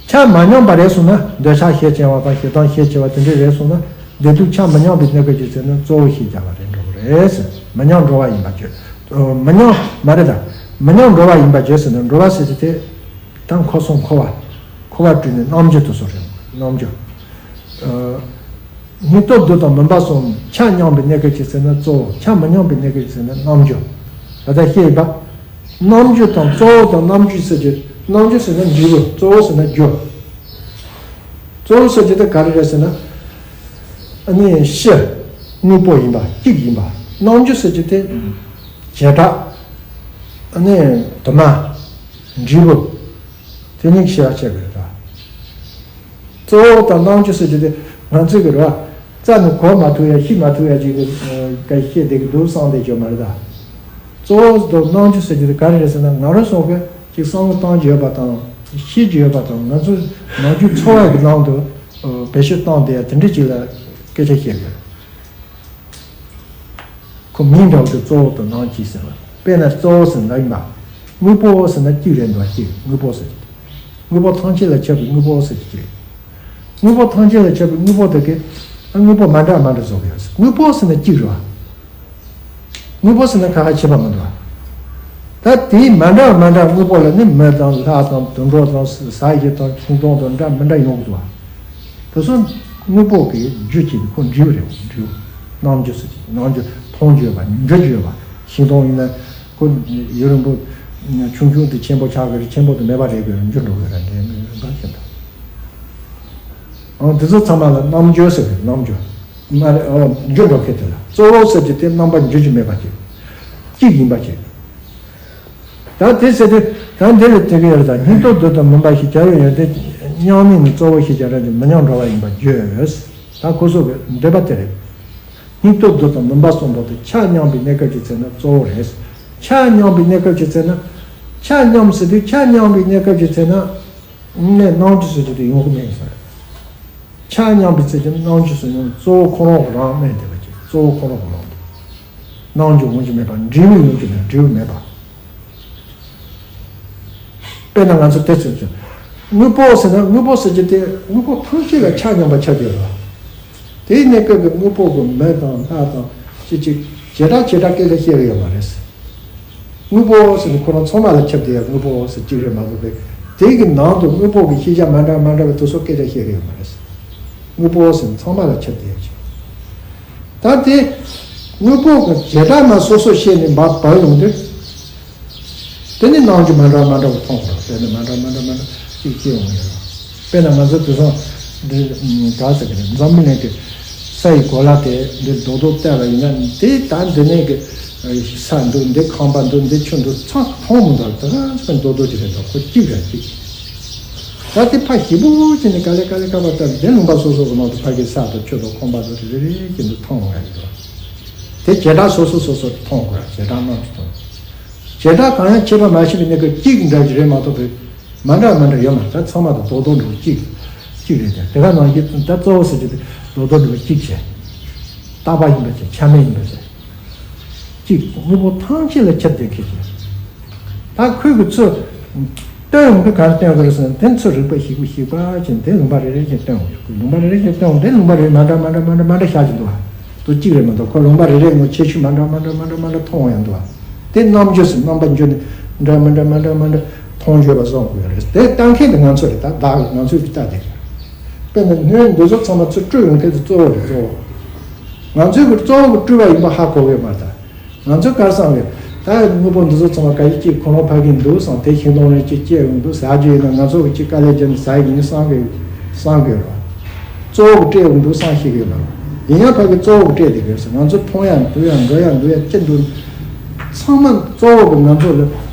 ཆ་མ་མཉམ་པ་རེད་སོང་ན། འདོད་ཆགས་ཤས་ཆེ་བ་དང་ཞེ་སྡང་ཤས་ཆེ་བ་དེ་འདྲ་རེད་སོང་ན། བདེ་སྡུག་ཆ་མི་མཉམ་པའི་གནས་སྐབས་ཀྱི་ཚེ་ན་གཙོ་བོ་ཞེས་བྱ་བ་རེད་འགྲོ་གི་རེད་ཟེར། མི་མཉམ་འགྲོ་བ་ཡིན་པར་བརྗོད། མི་མཉམ་མ་རེད་ད། མི་མཉམ་འགྲོ་བ་ཡིན་པར་བརྗོད་ཟེར་ན། འགྲོ་བ་ཟེར་གྱི་དེ་ད་འཁོར་གསུམ་འཁོར་བ། འཁོར་བ་སྤྲུལ་ནས་རྣམ་འགྱུར་དུ་སོགས་རེད། རྣམ་འགྱུར། སྙིགས་དོར་རྡུལ་དང་མུན་པ་གསུམ་ཆ་མཉམ་པའི་གནས་སྐབས་ཀྱི་ཚེ་ན་གཙོ་བོ། ཆ་མི་མཉམ་པའི་གནས་སྐབས་ཀྱི་ཚེ་ན་རྣམ་འགྱུར། ད་ལྟ་བཤད་ཡིན་པ། རྣམ་འགྱུར་དང་གཙོ་བོ་དང་རྣམ་འགྱུར་ཟེར་གྱི། རྣམ་འགྱུར་ཟེར་ན་འབྲས་བུ། གཙོ་བོ་ཟེར་ན་རྒྱུ། གཙོ་བོ་ཟེར་གྱི་དེ་ག་རེ་རེད་ཟེར་ན། ཨ་ནི་ཤི། དངོས་པོ་ཡིན་པ་གཅིག་ཡིན་པ། རྣམ་འགྱུར་ཟེར་རྒྱུ་དེ་བྱེ་བྲག་ནི་དུ་མ་འབྲས་བུ་དེ་གཉིས་ཤེས་པ་བྱེད་དགོས་རེད་ད། གཙོ་བོ་དང་རྣམ་འགྱུར་ཟེར་རྒྱུ་དེ་ང་ཚོས་གི་རེད་བ། རྩ་ནས་གོ་མ་ཐུབ་ཡ་ཤེས་མ་ཐུབ་ཡ་ཅིག་གི་སྐད་བཤད་བསྡད་གི་འདུག་བསམ་བསྡད་ཀྱི་ཡོད་མ་རེད་ད། གཙོ་བོ་དང་རྣམ་འགྱུར་ཟེར་རྒྱུ་དེ་ག་རེ་རེད་ཟེར་ན། ང་རང་ཚོ་གི་ཅིག་བསམ་བློ་བཏང་རྒྱུ་ཡོད་པ་དང་ཤེས་རྒྱུ་ཡོད་པ་དང་། ང་ཚོ་ནམ་རྒྱུན་འཚོ་བ་གི་ནང་དུ་བེད་སྤྱོད་བཏང་བསྡད་ཡ་དེ་འདྲ་ཅིག་ལ་སྐད་ཆ་བཤད་དགོས། ཁོ་མིང་འདྲ་བོ་དེ་གཙོ་བོ་དང་རྣམ་འགྱུར་ཟེར་བ། དཔེར་ན་གཙོ་བོ་ཟེར་ན་ཡིན་པ། དངོས་པོ་ཟེར་ན་གཅིག་རེད་འདུག་གཅིག་དངོས་པོ་ཟེར། དངོས་པོ་ཐམས་ཅད་ལ་ཁྱབ་པའི་དངོས་པོ་ཟེར་གྱི་གཅིག་དངོས་པོ་ཐམས་ཅད་ལ་ཁྱབ་པའི་དངོས་པོ་དེ་གས་དངོས་པོ་མ་འདྲ་མ་འདྲ་བཟོ་གི་ཡོད། དངོས་པོ་ཟེར་ན་གཅིག་རེད་བ། དངོས་པོ་ཟེར་ན་ཁ་ཁ་ཁྱད་པར་མི་འདུག་བ། ད་དེའི་མ་འདྲ་མ་འདྲ་དངོས་པོ་ལ་ནི་མི་དང་ལྷ་དང་དུད་འགྲོ་དང་ས་གཞི་དང་ཤིང་སྡོང་དང་འདྲ་མི་འདྲ་ཡོང་གི་འདུག་བ། དེ་ཚོ་དངོས་པོ་གི་རྒྱུ་གཅིག་ནི་ཁོ་འབྲས་བུ་རེད། འབྲས་བུ། རྣམ་འགྱུར་ཟེར་གྱི་རྣམ་འགྱུར་མཐོང་རྒྱུ་ཡོད་པ། འགྱུར་རྒྱུ་ཡོད་པ། ཤིང་སྡོང་ཡིན་ན་ཁོ་ཡུན་རིང་པོ་ཆུང་ཆུང་དུ་ཆེན་པོ་ཆགས་ཀྱི་རེད། ཆེན་པོ་དུ་མེད་པ་རེད་ཀྱི་རེད། འགྱུར་འགྲོ་གི་རེད། འདྲེས་མི་འབའ་ཞིག་འདུག་ཨང་། དེ་ཚོ་ཚང་མ་ལ་རྣམ་འགྱུར་ཟེར་གི། རྣམ་འགྱུར་མ་རེད། ཨོ། འགྱུར་འགྲོ་མཁན་དེ་ལ་གཙོ་བོ་ཟེར་གྱི་དེ་རྣམ་པ་འགྱུར་རྒྱུ་མེད་པ་ཅིག་གཅིག་ཡིན་པ་ཅིག་ད་དེ་ཟེར་དུས་ད་འདི་ལ་དེ་ག་ཡོད་ད། སྙིང་སྟོབས་རྡུལ་དང་མུན་པ་ཞེས་བྱ་བའི་ཡོན་ཏན་མཉམ་མིན་ནི་གཙོ་བོ་ཞེས་བྱ་ར་ཅིག་མི་མཉམ་འགྲོ་བ་ཡིན་པར་བརྗོད། ད་ཁོ་ཚོ་གི་འདོད་པ་དེ་རེད། སྙིང་སྟོབས་རྡུལ་དང་མུན་པ་གསུམ་པོ་དེ་ཆ་མཉམ་པའི་གནས་སྐབས་ཀྱི་ཚེ་ན་གཙོ་བོ་རེད། ཆ་མཉམ་པའི་གནས་སྐབས་ཀྱི་ཚེ་ན། ཆ་མཉམ་ཟེར་དུས་ཆ་མཉམ་པའི་གནས་སྐབས་ཀྱི་ཚེ་ན་ནས་རྣམ་འགྱུར་ཟེར་རྒྱུ་དེ་ཡོང་གི་མེད་ཟེར། ཆ་མཉམ་པའི་ཚེ་ཀྱི་རྣམ་འགྱུར་ཟེར་ཡང་གཙོ་བོ་ཁོ་རང་གི་རང་གནས་བསྡད་པ་ཅིག་གཙོ་བོ་ཁོ་རང་གི་རང་དུ། རྣམ་འགྱུར་ཡོང་རྒྱུ་མེད་པ། འབྲས་བུ་ཡོང་རྒྱུ་མེད། འབྲས་བུ་མེད་པ། དཔེར་ན་ང་ཚོ་དེ་ཚོ་ཚོ། དངོས་པོ་ཟེར་ན་དངོས་པོ་ཟེར་རྒྱུ་དེ་དངོས་པོ་ཐམས་ཅད་ལ་ཆ་མཉམ་པ་ཆགས་ཀྱི་ཡོད་རེད། དེའི་གནས་སྐབས་ཀྱི་དངོས་པོ་གི་མི་དང་ལྷ་དང་ཅི་ཅི་བྱེ་བྲག་བྱེ་བྲག་སྐད་ཆ་བཤད་ཀྱི་ཡོད་མ་རེད། དངོས་པོ་ཟེར་ནས་ཁོ་རང་ཚང་མ་ལ་ཁྱབ་བསྡད་ཡ་དངོས་པོ་ཟེར་གཅིག་རེད་མ་གཏོགས་པའི། དེ་གི་ནང་དུ་དངོས་པོ་གི་ཤེས་བྱ་མ་འདྲ་མ་འདྲ་བའི་དེ་ཚོ་སྐད་ཆ་བཤད་ཀྱི་ཡོད་མ་རེད། དངོས་པོ་ཟེར་ནས་ཚང་མ་ལ་ཁྱབ་བསྡད་ཡ་ཅིག་ད་དེ་དངོས་པོ་གི་བྱེ་བྲག་མ་སོ་སོ་བཤད་ནས་འབབ་འབབ་ཡོང་དུས། དེ་ནི་རྣམ་འགྱུར་མ་འདྲ་མ་འདྲ་བ་མཐོང་བ་རེད། དེ་ནི་མ་འདྲ་མ་འདྲ་མ་འདྲ་ཅིག་སྐྱེ་ཡོང་གི་རེད། དཔེར་ན་ང་ཚོ་དེང་སང་འདི་ག་ཟེར་གི་རེད། འཛམ་བུ་གླིང་གི་ས་ཡི་གོ་ལ་དེ་འདི་རྡོག་རྡོག་བལྟས་པ་ཡིན་ན། འདི་ད་འདི་ནས་གི་ས་འདུག་འདི་ཁང་པ་འདུག་འདི་ཆུ་འདུག་ཚང་མཐོང་མི་འདུག་ད་ག་ཚོད་རྡོག་རྡོག་ཅིག་རེད་འདུག་ཁོ་གཅིག་རེད་གཅིག་ད་དེ་ཕ་ཞིབ་པོ་བྱས་ནས་ག་ལེ་ག་ལེ་ག་པར་བལྟས། འདི་ལུང་པ་སོ་སོ་གི་ནང་དུ་ཕ་གི་ས་དང་ཆུ་དང་ཁང་པ་དང་རེ་རེ་བྱས་འདུག་མཐོང་ཡོང་ཡ་ཡོད། དེ་བྱེ་བྲག་སོ་སོ་སོ་སོ་མཐོང་དགོས། བྱེ་བྲག་རྣམས་སུ་མཐོང་། བྱེ་བྲག་གང་ཡང་ཁྱད་པར་མ་ཕྱེ་བའི་གནས་སྐབས་གཅིག་འདྲ་ཞིག་རེད་མ་གཏོགས་པའི་མ་འདྲ་མ་འདྲ་ཡོད་མ་རེད། ད་ཚང་མ་དང་རྡོག་རྡོག་འདྲ་བོ་གཅིག་གཅིག་རེད་དེ། དེ་ག་ནང་བཞིན་ད་གཙོ་བོ་ཟེར་རྒྱུ་དེ་རྡོག་རྡོག་འདྲ་བོ་གཅིག་བྱས། རྟག་པ་ཡིན་པ་བྱས། ཆ་མེད་ཡིན་པ་བྱས། གཅིག་དངོས་པོ་ཐམས་ཅད་ལ་ཁྱབ་བསྡད་མཁན་ཅིག་ད་ཁོས་གི་ཚུར་སྟོན་ཡོང་གི་ག་རེ་སྟོན་གི་རེད་ཟེར་ན། དེ་ཚུར་རིག་པ་ཞིབ་པོ་ཞིབ་པ་བྱས་ནས་དེ་ལུང་པ་རེ་རེ་བཞིན་སྟོན་ཡོང་གི། ལུང་པ་རེ་རེ་བཞིན་སྟོན་ཡོང་། དེ་ལུང་པ་རེ་རེ་མ་འདྲ་མ་འདྲ་མ་འདྲ་མ་འདྲ་ཤར་གྱི་འདུག་བ། དོ་གཅིག་རེད་མ་གཏོགས་ཁོ་ལུང་པ་རེ་རེ་ངོ་ཁྱད་ཆོས་མ་འདྲ་མ་འདྲ་མ་འདྲ་མ་འདྲ་མཐོང་ཡོང་འདུག་བ། དེ་རྣམ་འགྱུར་ཟེར། རྣམ་པ་འགྱུར་ནས་འདྲ་མི་འདྲ་མ་འདྲ་མ་འདྲ་མཐོང་བརྗོད་པ་སོགས་དགོས་རེད། དེ་ལྟ་མཁན་དེ་ང་ཚོ་རེད། ད་བདག་གི་ང་ཚོས་ཀྱི་ལྟ་དེ་རེད། དཔེར་ན་སྣོད་འདི་ཚོ་ཚང་མ་ཚུར་སྤྲོད་ཡོང་མཁན་དེ་གཙོ་བོ་རེད། གཙོ་བོ། ང་ཚོའི་གི་གཙོ་བོ་གི་སྤྲོད་པ་ཡིན་པ་ཧ་གོ་གི་མ་རེད། ད་ང་ཚོས་ག་རེ་བསམ་གི། ད་དངོས་པོ་འདི་ཚོ་ཚང་མ་ག་ཡི་གཅིག་ཁོ་རང་ཕ་གི་འདུག་བསམ། དེ་ཤིང་སྡོང་རེ་གཅིག་སྐྱེས་ཡོང་འདུག་ཟ་རྒྱུ་ཡིན་ན་ང་ཚོ་གི་གཅིག་དཀའ་ལས་བརྒྱབ་ནས་ཟ་ཡི་ཡིན་བསམ་གི་བསམ་གི་རེད། གཙོ་བོ་གི་སྤྲད་ཡོང་འདུག་བསམ་ཤེས་གི་ཡོད་མ་རེད། ཡིན་ཡང་ཕ་གི་གཙོ་བོ་གི་སྤྲད་བསྡད་གི་རེད་ཟེར། ང་ཚོ་འཐུང་ཡ་འདུག་ཡ་འགྲོ་ཡ་འདུག་ཡ་ཅི་འདུག་ཚང་མ་གཙོ་བོ་གི་ང་ཚོ་ལ་ད་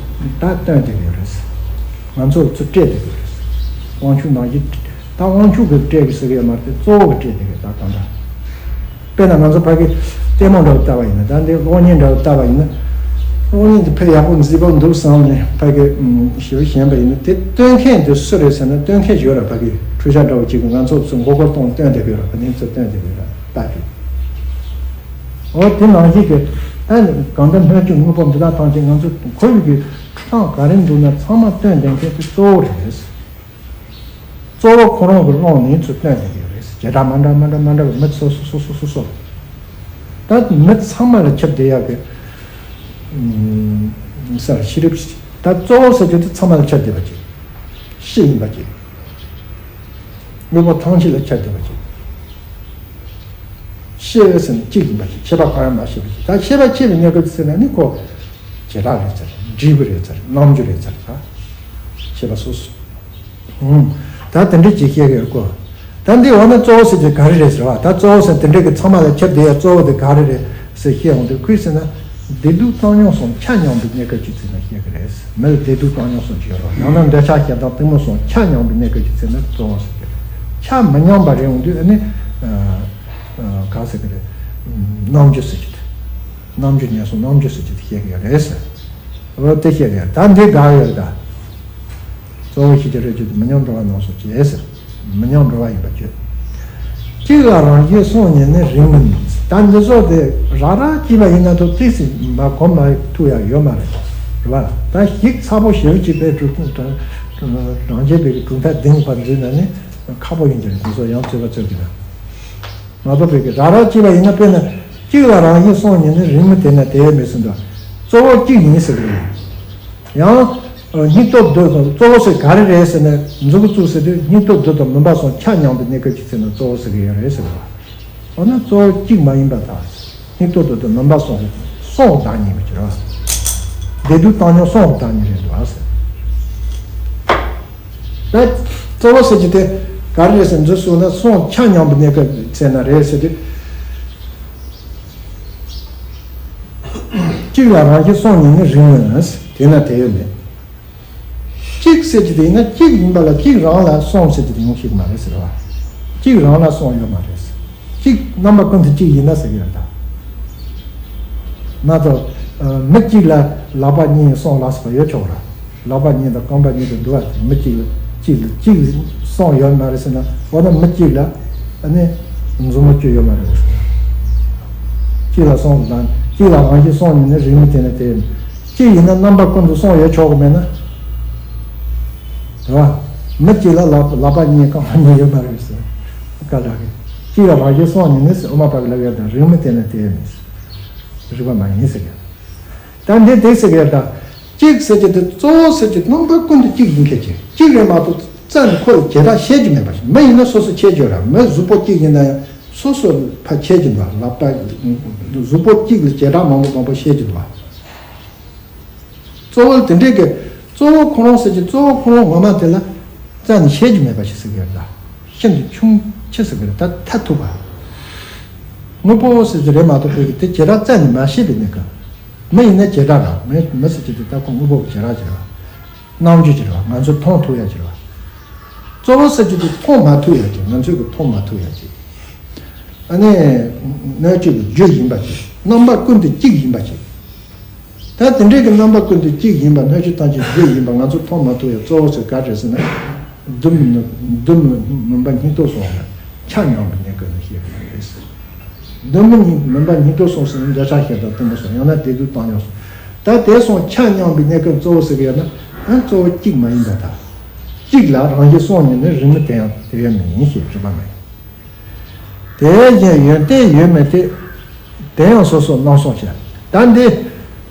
སྟོན་བསྡད་གི་ཡོད་རེད་ཟེར། ང་ཚོ་ཚུར་སྤྲད་བསྡད་གི་ཡོད་རེད་ཟེར། དབང་ཕྱུག་ནང་བཞིན་ད་དབང་ཕྱུག་གི་སྤྲད་གི་ཟེར་གི་ཡོད་མ་རེད་དེ། གཙོ་བོ་གི་སྤྲད་བསྡད་གི་ད་གང་འདྲ། དཔེར་ན་ང་ཚོ་ཕ་གི་ལྟད་མོ་འདྲ་བོ་ལྟ་བ་ཡིན་ན། ད་འདི་གློག་བརྙན་འདྲ་བོ་ལྟ་བ་ཡིན་ན། གློག་བརྙན་དེ་དཔེ་ཡག་པོ་མཛེས་པོ་འདུག་བསམ་ནས་ཕ་གི་ཞེ་པོ་ཞེན་པ་ཡིན་ན། དེ་སྟོན་མཁན་དེ་སུ་རེད་ཟེར་ན། སྟོན་མཁན་ཞིག་ཡོད་ར། ཕ་གི་འཕྲུལ་ཆས་འདྲ་བོ་ཅིག་གིས་ང་ཚོ་ཚོ་མགོ་སྐོར་གཏོང་སྟོན་བསྡད་ཀྱི་ཡོད་ར། ཕ་ནི་ཚོ་སྟོན་བསྡད་ཀྱི་ཡོད་ར། ལྟ་གི། འོ་དེ་ནང་བཞིན་གི་ད་ནི་གང་ལྟར་སྣོད་ཀྱི་དངོས་པོ་འདི་དག་ཐམས་ཅད་ང་ཚོ་ཁོར་ཡུག་གི་འཁྲུལ་སྟངས་ག་རེ་འདུག་ན་ཚང་མ་སྟོན་བསྡད་མཁན་དེ་གཙོ་བོ་རེད། གཙོ་བོ་ཁོ་རང་གི་ཀློང་ནས་ཚུར་སྟོན་བསྡད་ཡོད་རེད། བྱེ་བྲག་མ་འདྲ་མ་འདྲ་མ་འདྲ་བའི་མི་སོ་སོ་སོ་སོ་སོ་སོ། ད་མི་ཚང་མ་ལ་ཁྱབ་བསྡད་ཡག་གི་ཨུམ་ས་ཤེས་རབ། ད་གཙོ་བོ་ཟེར་རྒྱུ་དེ་ཚང་མ་ལ་ཁྱབ་བསྡད་པ་ཅིག་ཤེས་ཡིན་པ་ཅིག་དངོས་པོ་ཐམས་ཅད་ལ་ཁྱབ་བསྡད་པ་ཅིག་ཤེས་ཟེར་ན་གཅིག་ཡིན་པ་ཅིག་ཁྱད་པར་གང་ཡང་མ་ཤེས་པ་ཅིག་ད་ཤེས་པ་ཆེ་བའི་གནས་སྐབས་ཟེར་ན་ནི་ཁོ་བྱེ་བྲག་རེད་ཟེར། འབྲས་བུ་རེད་ཟེར། རྣམ་འགྱུར་རེད་ཟེར། ད་ཤེས་པ་སོ་སོ། ཨུམ། ད་དེ་འདྲ་ཅིག་བཤད་ཀྱི་ཡོད་གོ། ད་འདི་འོ་ན་གཙོ་བོ་ཟེར་གྱི་ག་རེ་རེད་ཟེར་བ། ད་གཙོ་བོ་ཟེར་དེ་འདྲ་གི་ཚང་མ་ལ་ཁྱབ་བསྡད་ཡ་གཙོ་བོ་དེ་ག་རེ་རེད་ཟེར་བཤད་འོང་དུས། ཁོས་ཟེར་ན་བདེ་སྡུག་བཏང་སྙོམས་སོགས་ཆ་མཉམ་པའི་གནས་སྐབས་ཀྱི་ཚེ་ན་བཤད་ཀྱི་རེད། མི་ལ་བདེ་སྡུག་བཏང་སྙོམས་སོགས་ཀྱི་ཡོད་རེད། ཡང་ན་འདོད་ཆགས་ཞེ་སྡང་གཏི་མུག་སོགས་ཆ་མཉམ་པའི་གནས་སྐབས་ཀྱི་ཚེ་ན་གཙོ་བོ་ཟེར་གྱི་རེད། ཆ་མི་མཉམ་པ་རེད་འོང་དུས་ཨ་ནི་ག་ཟེར་གྱི་རེད། རྣམ་འགྱུར་ཟེར་གྱི་རེད། རྣམ་འགྱུར་ངན་སོང་རྣམ་འགྱུར་ཟེར་གྱི་དེ་བཤད་ཀྱི་ཡོད་རེད་ཟེར། འོ་དེ་བཤད་ཀྱི་ཡོད། ད་འདི་དགག་ཡོད་རེད་ད། གཙོ་བོ་ཤེས་བྱ་རེད་ཀྱི་མི་མཉམ་འགྲོ་བ་རྣམས་སོགས་ཀྱི་ཟེར། མི་མཉམ་འགྲོ་བ་ཡིན་པ་བརྗོད། གཅིག་ལ་རང་བཞིན་སོང་ཉིད་ནི་རིགས་མིན། ད་འདི་ཚོ་དེ་རག་རག་གཅིག་པ་ཡིན་ན་ཐུག་ཏིག་ཙམ་མ་གོམས་མ་ཐུག་ཡ་ཡོད་མ་རེད། རེད་བ། ད་ཞིབ་ཚགས་པོ་ཞེ་པོ་ཅིག་པའི་གྲུབ་རང་རྒྱལ་པའི་གྲུབ་མཐའ་གདེང་བར་འཛིན་ན་ནི་ཁག་པོ་ཡིན་གྱི་རེད། འདི་ཚོ་ཡང་རྩོད་པ་རྩོད་ཀྱི་ན། མ་གཏོགས་པའི་གི་རག་རག་གཅིག་པ་ཡིན་ན། དཔེར་ན་གཅིག་ལ་རང་བཞིན་སོང་ཉིད་ནི་རིགས་མིན་དེ་ན་དེ་ཡོད་མེད་ཟེར་འདུག་གཙོ་བོ་གཅིག་ཡིན་ཟེར་གི་རེད། ཡང་སྙིང་སྟོབས་འདོད་དང་གཙོ་བོ་ཟེར་ག་རེ་རེད་ཟེར་ན། མཛུབ་གུ་བཙུགས་ཟེར་དུས་སྙིང་སྟོབས་འདོད་དང་མུན་པ་སོགས་ཆ་མཉམ་པའི་གནས་སྐབས་ཀྱི་ཚེ་ན་གཙོ་བོ་ཟེར་གི་ཡོད་རེད་ཟེར་བ། འོ་ན་གཙོ་བོ་གཅིག་མ་ཡིན་པ་དང་། སྙིང་སྟོབས་འདོད་དང་མུན་པ་སོགས་སོང་བདག་ཉིད་མི་བྱེད་ར། བདེ་སྡུག་བཏང་སྙོམས་སོང་བདག་ཉིད་རེད་འདུག་ཟེར། ད་གཙོ་བོ་ཟེར་གྱི་དེ་ག་རེ་རེད་ཟེར་འཛུལ་སོང་ན། སོང་ཆ་མཉམ་པའི་གནས་སྐབས་ཚེ་ན་རེད་ཟེར་དུས། གཅིག་ལ་རང་བཞིན་སོང་ཉིད་ནི་རིགས་མིན། དེ་ན་དེ་ཡོད་མེད། གཅིག་ཟེར་གྱི་དེ་ཡིན་ན་གཅིག་ཡིན་པ་ལ་གཅིག་རང་ལ་སོང་ཟེར་གྱི་དེ་ཡོང་ཤེས་ཀྱི་མ་རེད་ཟེར་བ། གཅིག་རང་ལ་སོང་ཡོད་མ་རེད་ཟེར། གཅིག་རྣམ་པ་ཀུན་ཏུ་གཅིག་ཡིན་ན་ཟེར་གྱི་ཡོད་ད། མ་གཏོགས་མི་གཅིག་ལ་ལག་པ་གཉིས་སོང་ལ་ཟེར་བ་ཡོད་ཆོག་ར། ལག་པ་གཉིས་དང་རྐང་པ་གཉིས་དང་འདུ་བ་དེ་མི་གཅིག་ལ་གཅིག་ལ་གཅིག་སོང་ཡོད་མ་རེད་ཟེར་ན། འོ་ན་མི་གཅིག་ལ་ཨ་ནི་མཛུབ་མོ་གཅིག་ཡོད་མ་རེད་ཟེར། གཅིག་ལ་སོང་དང་གཅིག་ལ་རང་བཞིན་སོང་ཉིད་ནི་རིགས་མིན་དེ་ནི་དེ། གཅིག་ཡིན་ན་རྣམ་པ་ཀུན་ཏུ་སོང་ཡོད་ཆོག་གི་མེད་ན། རེད་བ། མི་གཅིག་ལ་ལག་ལག་པ་གཉིས་རྐང་པ་གཉིས་ཡོད་མ་རེད་ཟེར། བཀའ་ལ་གཅིག་ལ་རང་བཞིན་སོང་ཉིད་ནི་ཟེར། དབུ་མ་པ་གི་ལབ་ཡ་དང་རིགས་མིན་དེ་ནི་དེ་མིན་ཟེར། རིགས་པ་མ་ཡིན་ཟེར་གི། ད་འདི་དེ་ཟེར་གི་ཡོད་ད། གཅིག་ཟེར་གྱི་དེ་གཙོ་བོ་ཟེར་གྱི་རྣམ་པ་ཀུན་ཏུ་གཅིག་ཡིན་མཁན་གྱི་གཅིག་རེད་མ་གཏོགས། རྩ་ནས་ཁོ་ལ་བྱེ་བྲག་ཤེས་ཀྱི་མེད་པ་ཞིག་མི་ཡིན་ན་སོ་སོ་ཁྱད་ཆོས་ར། མི་གཟུགས་པོ་གཅིག་ཡིན་ན་ཡང་སོ་སོ་ཕ་ཁྱད་ཀྱི་འདུག་ལག་པ་གཟུགས་པོ་གཅིག་ལ་བྱེ་བྲག་མང་པོ་མང་པོ་ཤེས་ཀྱི་འདུག་གཙོ་བོ་དེ་འདྲས་ཀྱི་གཙོ་བོ་ཁོ་རང་ཟེར་གྱི་གཙོ་བོ་ཁོ་རང་ངོ་མ་དེ་ལ་རྩ་ནས་ཤེས་ཀྱི་མེད་པ་ཞིག་ཟེར་གྱི་ཡོད་ད། ཤིན་ཏུ་ཆུང་ཆེ་ཟེར་གྱི་རེད་ད། ཐ་ཐུབ་པ། དངོས་པོ་ཟེར་གྱི་རེད་མ་གཏོགས་པའི་གི་དེ་བྱེ་བྲག་རྩ་ནས་མ་ཤེས་པའི་གནས་སྐབས། མི་ཡིན་ན་བྱེ་བྲག་ར། མི་མི་ཟེར་གྱི་དེ་ད་ཁོ་དངོས་པོ་གི་བྱེ་བྲག་ཅིག་ར། རྣམ་འགྱུར་གྱི་རེད་བ། ང་ཚོས་མཐོང་ཐུབ་ཡ་གྱི་རེད་བ། གཙོ་བོ་ཟེར་གྱི་དེ་མཐོང་མ་ཐུབ་ཡ་གྱི། ང་ཚོས་གི་མཐོང་མ་ཐུབ་ཡ་གྱི། ཨ་ནི་སྣོད་བཅུད་ཀྱི་རྒྱུ་ཡིན་པ་གྱི། རྣམ་པ་ཀུན་ཏུ་གཅིག་ཡིན་པ་གྱི། ད་དེ་འདྲའི་གི་རྣམ་པ་ཀུན་ཏུ་གཅིག་ཡིན་པ། སྣོད་བཅུད་ཐམས་ཅད་རྒྱུ་ཡིན་པ། ང་ཚོས་མཐོང་མ་ཐུབ་ཡ་གཙོ་བོ་ཟེར་ག་རེ་ཟེར་ན། སྡུག་བསྔལ་སྡུག་བསྔལ་མུན་པ་སྙིང་སྟོབས་སོགས་ལ་ཆ་མཉམ་པའི་གནས་སྐབས་ལ་བཤད་པ་རེད་ཟེར། སྡུག་བསྔལ་མུན་པ་སྙིང་སྟོབས་སོགས་ཟེར་ན་འདོད་ཆགས་ཞེ་སྡང་གཏི་མུག་སོགས། ཡང་ན་བདེ་སྡུག་བཏང་སྙོམས་སོགས། ད་དེ་སོང་ཆ་མཉམ་པའི་གནས་སྐབས་གཙོ་བོ་ཟེར་གི་ཡོད་ན། ཨ་གཙོ་བོ་གཅིག་མ་ཡིན་པ་དང་། གཅིག་ལ་རང་བཞིན་སོང་ཉིད་ནི་རིགས་མིན་དེ་ཡང་དེ་ཡང་མིན་ཞེས་རིགས་པ་མ་ཡིན། དེ་བཞིན་ཡོན་ཏན་ཡོད་མེད་དེ། དེ་ཡང་སོ་སོར་རྣམ་གསུམ་བྱས། ད་འདི་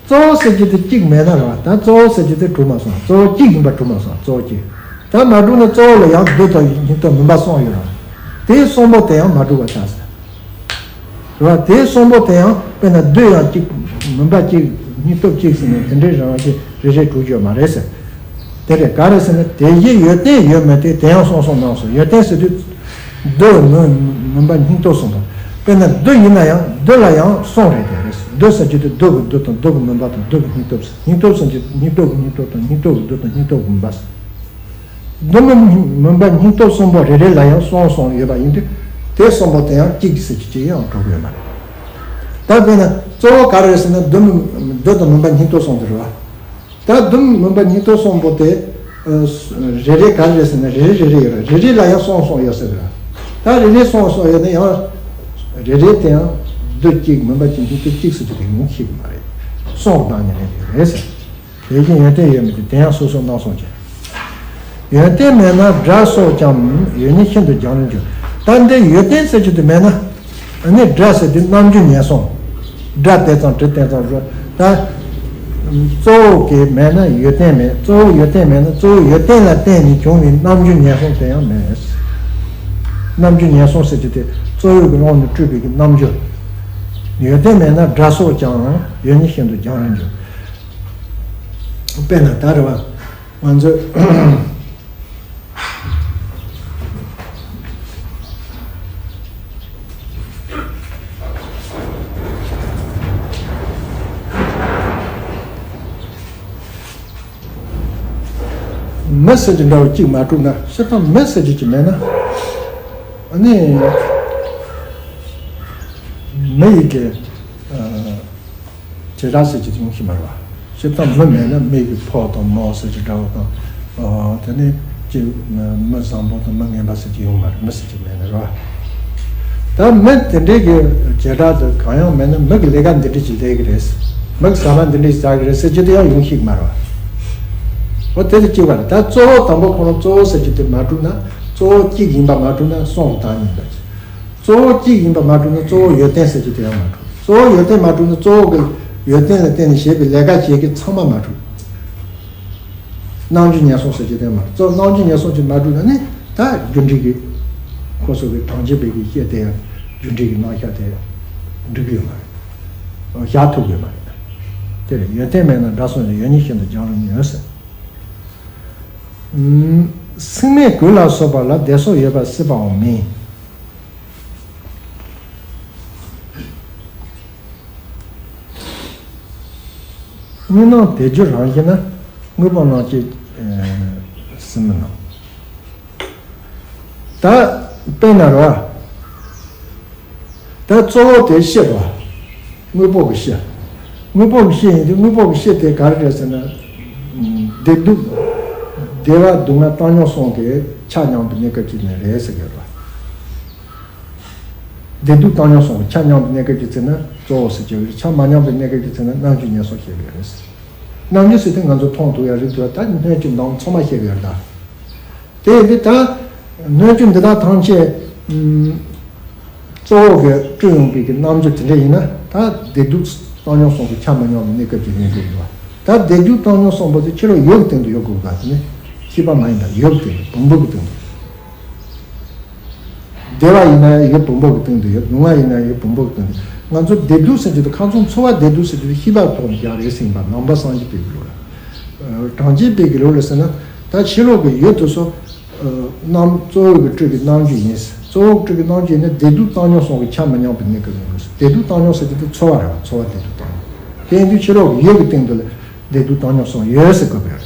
གཙོ་བོ་ཟེར་གྱི་དེ་གཅིག་མེད་ན་རེད་བ། ད་གཙོ་བོ་ཟེར་གྱི་དེ་གྲུབ་མ་སོང་། གཙོ་བོ་གཅིག་ཡིན་པ་གྲུབ་མ་སོང་། གཙོ་བོ་གཅིག་ད་མ་གྲུབ་ན་གཙོ་བོ་ལ་ཡང་བདུད་དང་སྙིང་སྟོབས་མུན་པ་གསུམ་ཡོད་རེད། དེ་གསུམ་པོ་དེ་ཡང་མ་གྲུབ་པ་ཆགས་ཟེར། རེད་བ། དེ་གསུམ་པོ་དེ་ཡང་དཔེར་ན་བདུད་ཡང་གཅིག་མུན་པ་གཅིག་སྙིང་སྟོབས་གཅིག་ཟེར་ནས་དེ་འདྲའི་རང་བཞིན་རེ་རེ་གྲུབ་ཡོད་མ་རེད་ཟེར། དེ་རེད། ག་རེ་ཟེར་ན་དེ་བཞིན་ཡོན་ཏན་ཡོད་མེད་དེ། དེ་ཡང་སོ་སོར་རྣམ་གསུམ། ཡོན་ཏན་ཟེར་དུས་བདུད་མུན་མུན་པ་སྙིང་སྟོབས་གསུམ་པོ། དཔེར་ན་བདུད་ཡིན་ན་ཡང་བདུད་ལ་ཡང་གསུམ་རེད། དེ་རེད། བདུད་ཟེར་གྱི་དེ་བདུད་ཀྱི་བདུད་དང་བདུད་ཀྱི་མུན་པ་དང་བདུད་ཀྱི་སྙིང་སྟོབས་ཟེར། སྙིང་སྟོབས་ཟེར་གྱི་སྙིང་སྟོབས་ཀྱི་སྙིང་སྟོབས་དང་སྙིང་སྟོབས་ཀྱི་བདུད་དང་སྙིང་སྟོབས་ཀྱི་མུན་པ་ཟེར། བདུད་མུན་མུན་པ་སྙིང་སྟོབས་གསུམ་པོ་རེ་རེ་ལ་ཡང་གསུམ་གསུམ་ཡོད་པ་ཡིན་དུས། དེ་གསུམ་པོ་དེ་ཡང་གཅིག་ཟེར་གྱི་གཅིག་ཡང་གྲུབ་ཡོད་མ་རེད། ད་དཔེར་ན་གཙོ་བོ་ག་རེ་རེད་ཟེར་ན་བདུད་མུན་བདུད་དང་མུན་པ་སྙིང་སྟོབས་གསུམ་དེ་རེད་བ། ད་བདུད་མུན་པ་སྙིང་སྟོབས་གསུམ་པོ་དེ། ཨ་རེ་རེ་ག་རེ་རེད་ཟེར་ན་རེ་རེ་རེ་རེ་ཡོད་རེད། རེ་རེ་ལ་ཡང་གསུམ་གསུམ་ཡོད་ཟེར་གི་རེད། ད་རེ་རེ་གསུམ་གསུམ་ཡོད་ན་ཡང་རེ་རེ་དེ་ཡང་བདུད་གཅིག་མུན་པ་གཅིག་སྙིང་སྟོབས་གཅིག་ཟེར་གྱི་དེ་ཡིན་ཤེས་ཀྱི་མ་རེད། གསུམ་བཏང་ནས་རེད་རེད་ཟེར། དེ་བཞིན་ཡོན་ཏན་ཡོད་མེད་དེ། དེ་ཡང་སོ་སོར་རྣམ་གསུམ་བྱས། ཡོན་ཏན་མེད་ན་སྒྲ་སོགས་ཀྱང་། ཡོད་ཉིད་ཤིན་ཏུ་རྒྱང་རིང་འགྱུར། ད་འདི་ཡོན་ཏན་ཟེར་རྒྱུ་དེ་མེད་ན། ཨ་ནི་སྒྲ་ཟེར་དུས་རྣམ་འགྱུར་ངན་སོང་། སྒྲ་དེ་ཙམ་དྲི་དེ་ཙམ་རོ། ད་གཙོ་བོ་གི་མེད་ན་ཡོན་ཏན་མེད། གཙོ་བོ་ཡོན་ཏན་མེད་ན་གཙོ་བོ་ཡོན་ཏན་ལ་བརྟེན་ནས་བྱུང་བའི་རྣམ་འགྱུར་ངན་སོང་དེ་ཡང་མེད། རྣམ་འགྱུར་ངན་སོང་ཟེར་རྒྱུ་དེ་གཙོ་བོའི་གི་ཀློང་ནས་སྤྲུལ་པའི་གི་རྣམ་འགྱུར། ཡོན་ཏན་མེད་ན་སྒྲ་སོགས་ཀྱང་། ཡོད་ཉིད་ཤིན་ཏུ་རྒྱང་རིང་འགྱུར། དཔེར་ན་ད་རེད་བ། ང་ཚོས་ཨ་ མི་ཟེར་གྱི་འདྲ་བོ་གཅིག་མ་གྲུབ་ན། སྤྱིར་བཏང་མི་ཟེར་གྱི་གཅིག་མེད་ན། ཨ་ནི་མི་ཡི་གེ་བྱེ་བྲག་ཟེར་གྱི་ཡོང་གི་མ་རེད་བ། སྤྱིར་བཏང་མི་མེད་ན་མི་གི་ཕོ་དང་མོ་ཟེར་གྱི་འདྲ་བོ་དང་། དེ་ནས་ཅིག་མི་བཟང་པོ་དང་མི་ངན་པ་ཟེར་གྱི་ཡོང་མ་རེད། མི་ཟེར་གྱི་མེད་ན་རེད་བ། ད་མི་དེ་འདྲའི་གི་བྱེ་བྲག་དེ་གང་ཡང་མེད་ན། མི་གི་ལས་ཀ་འདི་འདྲ་ཅིག་ལས་གི་རེད། མི་གི་ཟ་མ་འདི་འདྲ་ཅིག་ཟ་གི་རེད་ཟེར་གྱི་དེ་ཡང་ཡོང་ཤེས་ཀྱི་མ་རེད་བ། འོ་དེ་དེ་གཅིག་པ་རེད། ད་གཙོ་བོ་དང་པོ་ཁོ་རང་གཙོ་བོ་ཟེར་གྱི་དེ་མ་གྲུབ་ན། གཙོ་བོ་གཅིག་ཡིན་པ་མ་གྲུབ་ན་གསུམ་གྱི་བདག་ཉིད་རེད། གཙོ་བོ་གཅིག་ཡིན་པ་མ་གྲུབ་ན་གཙོ་བོ་ཡོན་ཏན་ཟེར་གྱི་དེ་ཡང་མ་གྲུབ། གཙོ་བོ་ཡོན་ཏན་མ་གྲུབ་ན་གཙོ་བོ་གི་ཡོན་ཏན་ལ་བརྟེན་ནས་བྱས་པའི་ལས་ཀ་བྱེད་ཀྱི་ཚང་མ་མ་གྲུབ། རྣམ་འགྱུར་ཉེར་གསུམ་ཟེར་གྱི་དེ་མ་གྲུབ། གཙོ་རྣམ་འགྱུར་ཉེར་གསུམ་གྱིས་མ་གྲུབ་ན་ནི། ད་རྒྱུ་འབྲས་ཀྱི་ཁོ་ཚོ་གི་གྲངས་ཀྱི་བེད་ཀྱི་བཤད་དེ་ཡང་རྒྱུ་འབྲས་ཀྱི་རྣམ་གཞག་དེ་འགྲིག་གི་ཡོད་མ་རེད། བཞག་ཐུབ་ཀྱི་ཡོད་མ་རེད། དེ་རེད། ཡོན་ཏན་མེད་ན་དགྲ་བསུ་ཡང་། ཡོད་ཉིད་ཤིན་ཏུ་སྦྱང་རུང་ཉོན་ཟེར། ཨུམ། སྲིང་མོའི་གོས་ལ་སོགས་པ་ལ་བདེ་སོགས་ཡོད་པ་སྲིད་པའང་མིན། དངོས་སྣང་དལ་འབྱོར་རང་བཞིན་ན། དངོས་པོ་རྣམས་ཀྱི་སྲིད་མི་སྣང་། ད་དཔེར་ན་རེད་བ། ད་གཙོ་བོ་དེ་གཤིས་རེད་བ། དངོས་པོ་གི་གཤིས། དངོས་པོ་གི་གཤིས་ཡིན་དུས་དངོས་པོ་གི་གཤིས་དེ་ག་རེ་རེད་ཟེར་ན། བདེ་སྡུག་བདེ་བ་སྡུག་བསྔལ་བཏང་སྙོམས་གསུམ་གྱི་ཆ་མཉམ་པའི་གནས་སྐབས་ཅིག་ནི་རེད་ཟེར་གྱི་རེད་བ། བདེ་སྡུག་བཏང་སྙོམས་གསུམ་གྱི་ཆ་མཉམ་པའི་གནས་སྐབས་ཅིག་ཚེ་ན་གཙོ་བོ་ཟེར་གྱི་རེད། ཆ་མ་མཉམ་པའི་གནས་སྐབས་ཅིག་ཚེ་ན་རྣམ་འགྱུར་ཉེར་གསུམ་བཤད་གི་རེད། རྣམ་འགྱུར་ཟེར་དུས་ང་ཚོ་མཐོང་ཐུབ་ཡ་རེད་འདུག་ད་སྣོད་བཅུད་འདི་ཚང་མ་བཤད་གི་ཡོད་ད། དེ་ཡིན་དུས་ད་སྣོད་བཅུད་འདི་དག་ཐམས་ཅད་གཙོ་བོ་གིས་སྤྲུལ་ཡོང་བའི་གི་རྣམ་འགྱུར་དེ་འདྲ་ཡིན་ན། ད་བདེ་སྡུག་བཏང་སྙོམས་གསུམ་གྱི་ཆ་མ་མཉམ་པའི་གནས་སྐབས་ཅིག་ཡིན་དགོས་འདུག་ད་བདེ་སྡུག་བཏང་སྙོམས་གསུམ་པོ་དེ་ཕྱི་རོལ་ཡུལ་གྱི་སྟེང་དུ་ཡོད་དགོས་པ་དེ་ནི་ཤེས་པ་མ་ཡིན་པ། ཡུལ་གྱི་སྟེང་དུ། བུམ་པ་གི་སྟེང་དུ། བདེ་བ་ཡིན་ན་ཡང་ཡུལ་བུམ་པ་གི་སྟེང་དུ་ཡོད། སྡུག་བསྔལ་ཡིན་ན་ཡང་ཡུལ་བུམ་པ་གི་སྟེང་དུ། ང་ཚོ་བདེ་སྡུག་ཟེར་གྱི་འདུག་ཁ་སང་ཚོར་བ་བདེ་སྡུག་ཟེར་གྱི་འདུག་ཤེས་པ་ཐོག་ནས་བཞག་རེད་ཟེར་ཡིན་པ། ནང་པ་སངས་རྒྱས་པའི་གི་ལུགས་ལ། གྲངས་ཅན་པའི་གི་ལུགས་ལ་ཟེར་ན། ད་ཕྱི་ལོགས་ཀྱི་ཡུལ་དེ་ཚོ་རྣམ་གཙོ་བོ་གི་སྤྲུལ་གྱི་རྣམ་འགྱུར་ཡིན། གཙོ་བོ་གི་སྤྲུལ་གྱི་རྣམ་འགྱུར་ཡིན་ན་བདེ་སྡུག་བཏང་སྙོམས་གསུམ་གྱི་ཆ་མ་མཉམ་པའི་གནས་སྐབས་ཡིན་དགོས། བདེ་སྡུག་བཏང་སྙོམས་ཟེར་དུས་ཚོར་བ་རེད་བ། ཚོར་བ་བདེ་སྡུག་བཏང་སྙོམས། དེ་ཡིན་དུས་ཕྱི་ལོགས་ཀྱི་ཡུལ་གྱི་སྟེང་དུ་ལ་བདེ་སྡུག་བཏང་སྙོམས་གསུམ་ཡོད་ཟེར་དགོས་པ་རེད།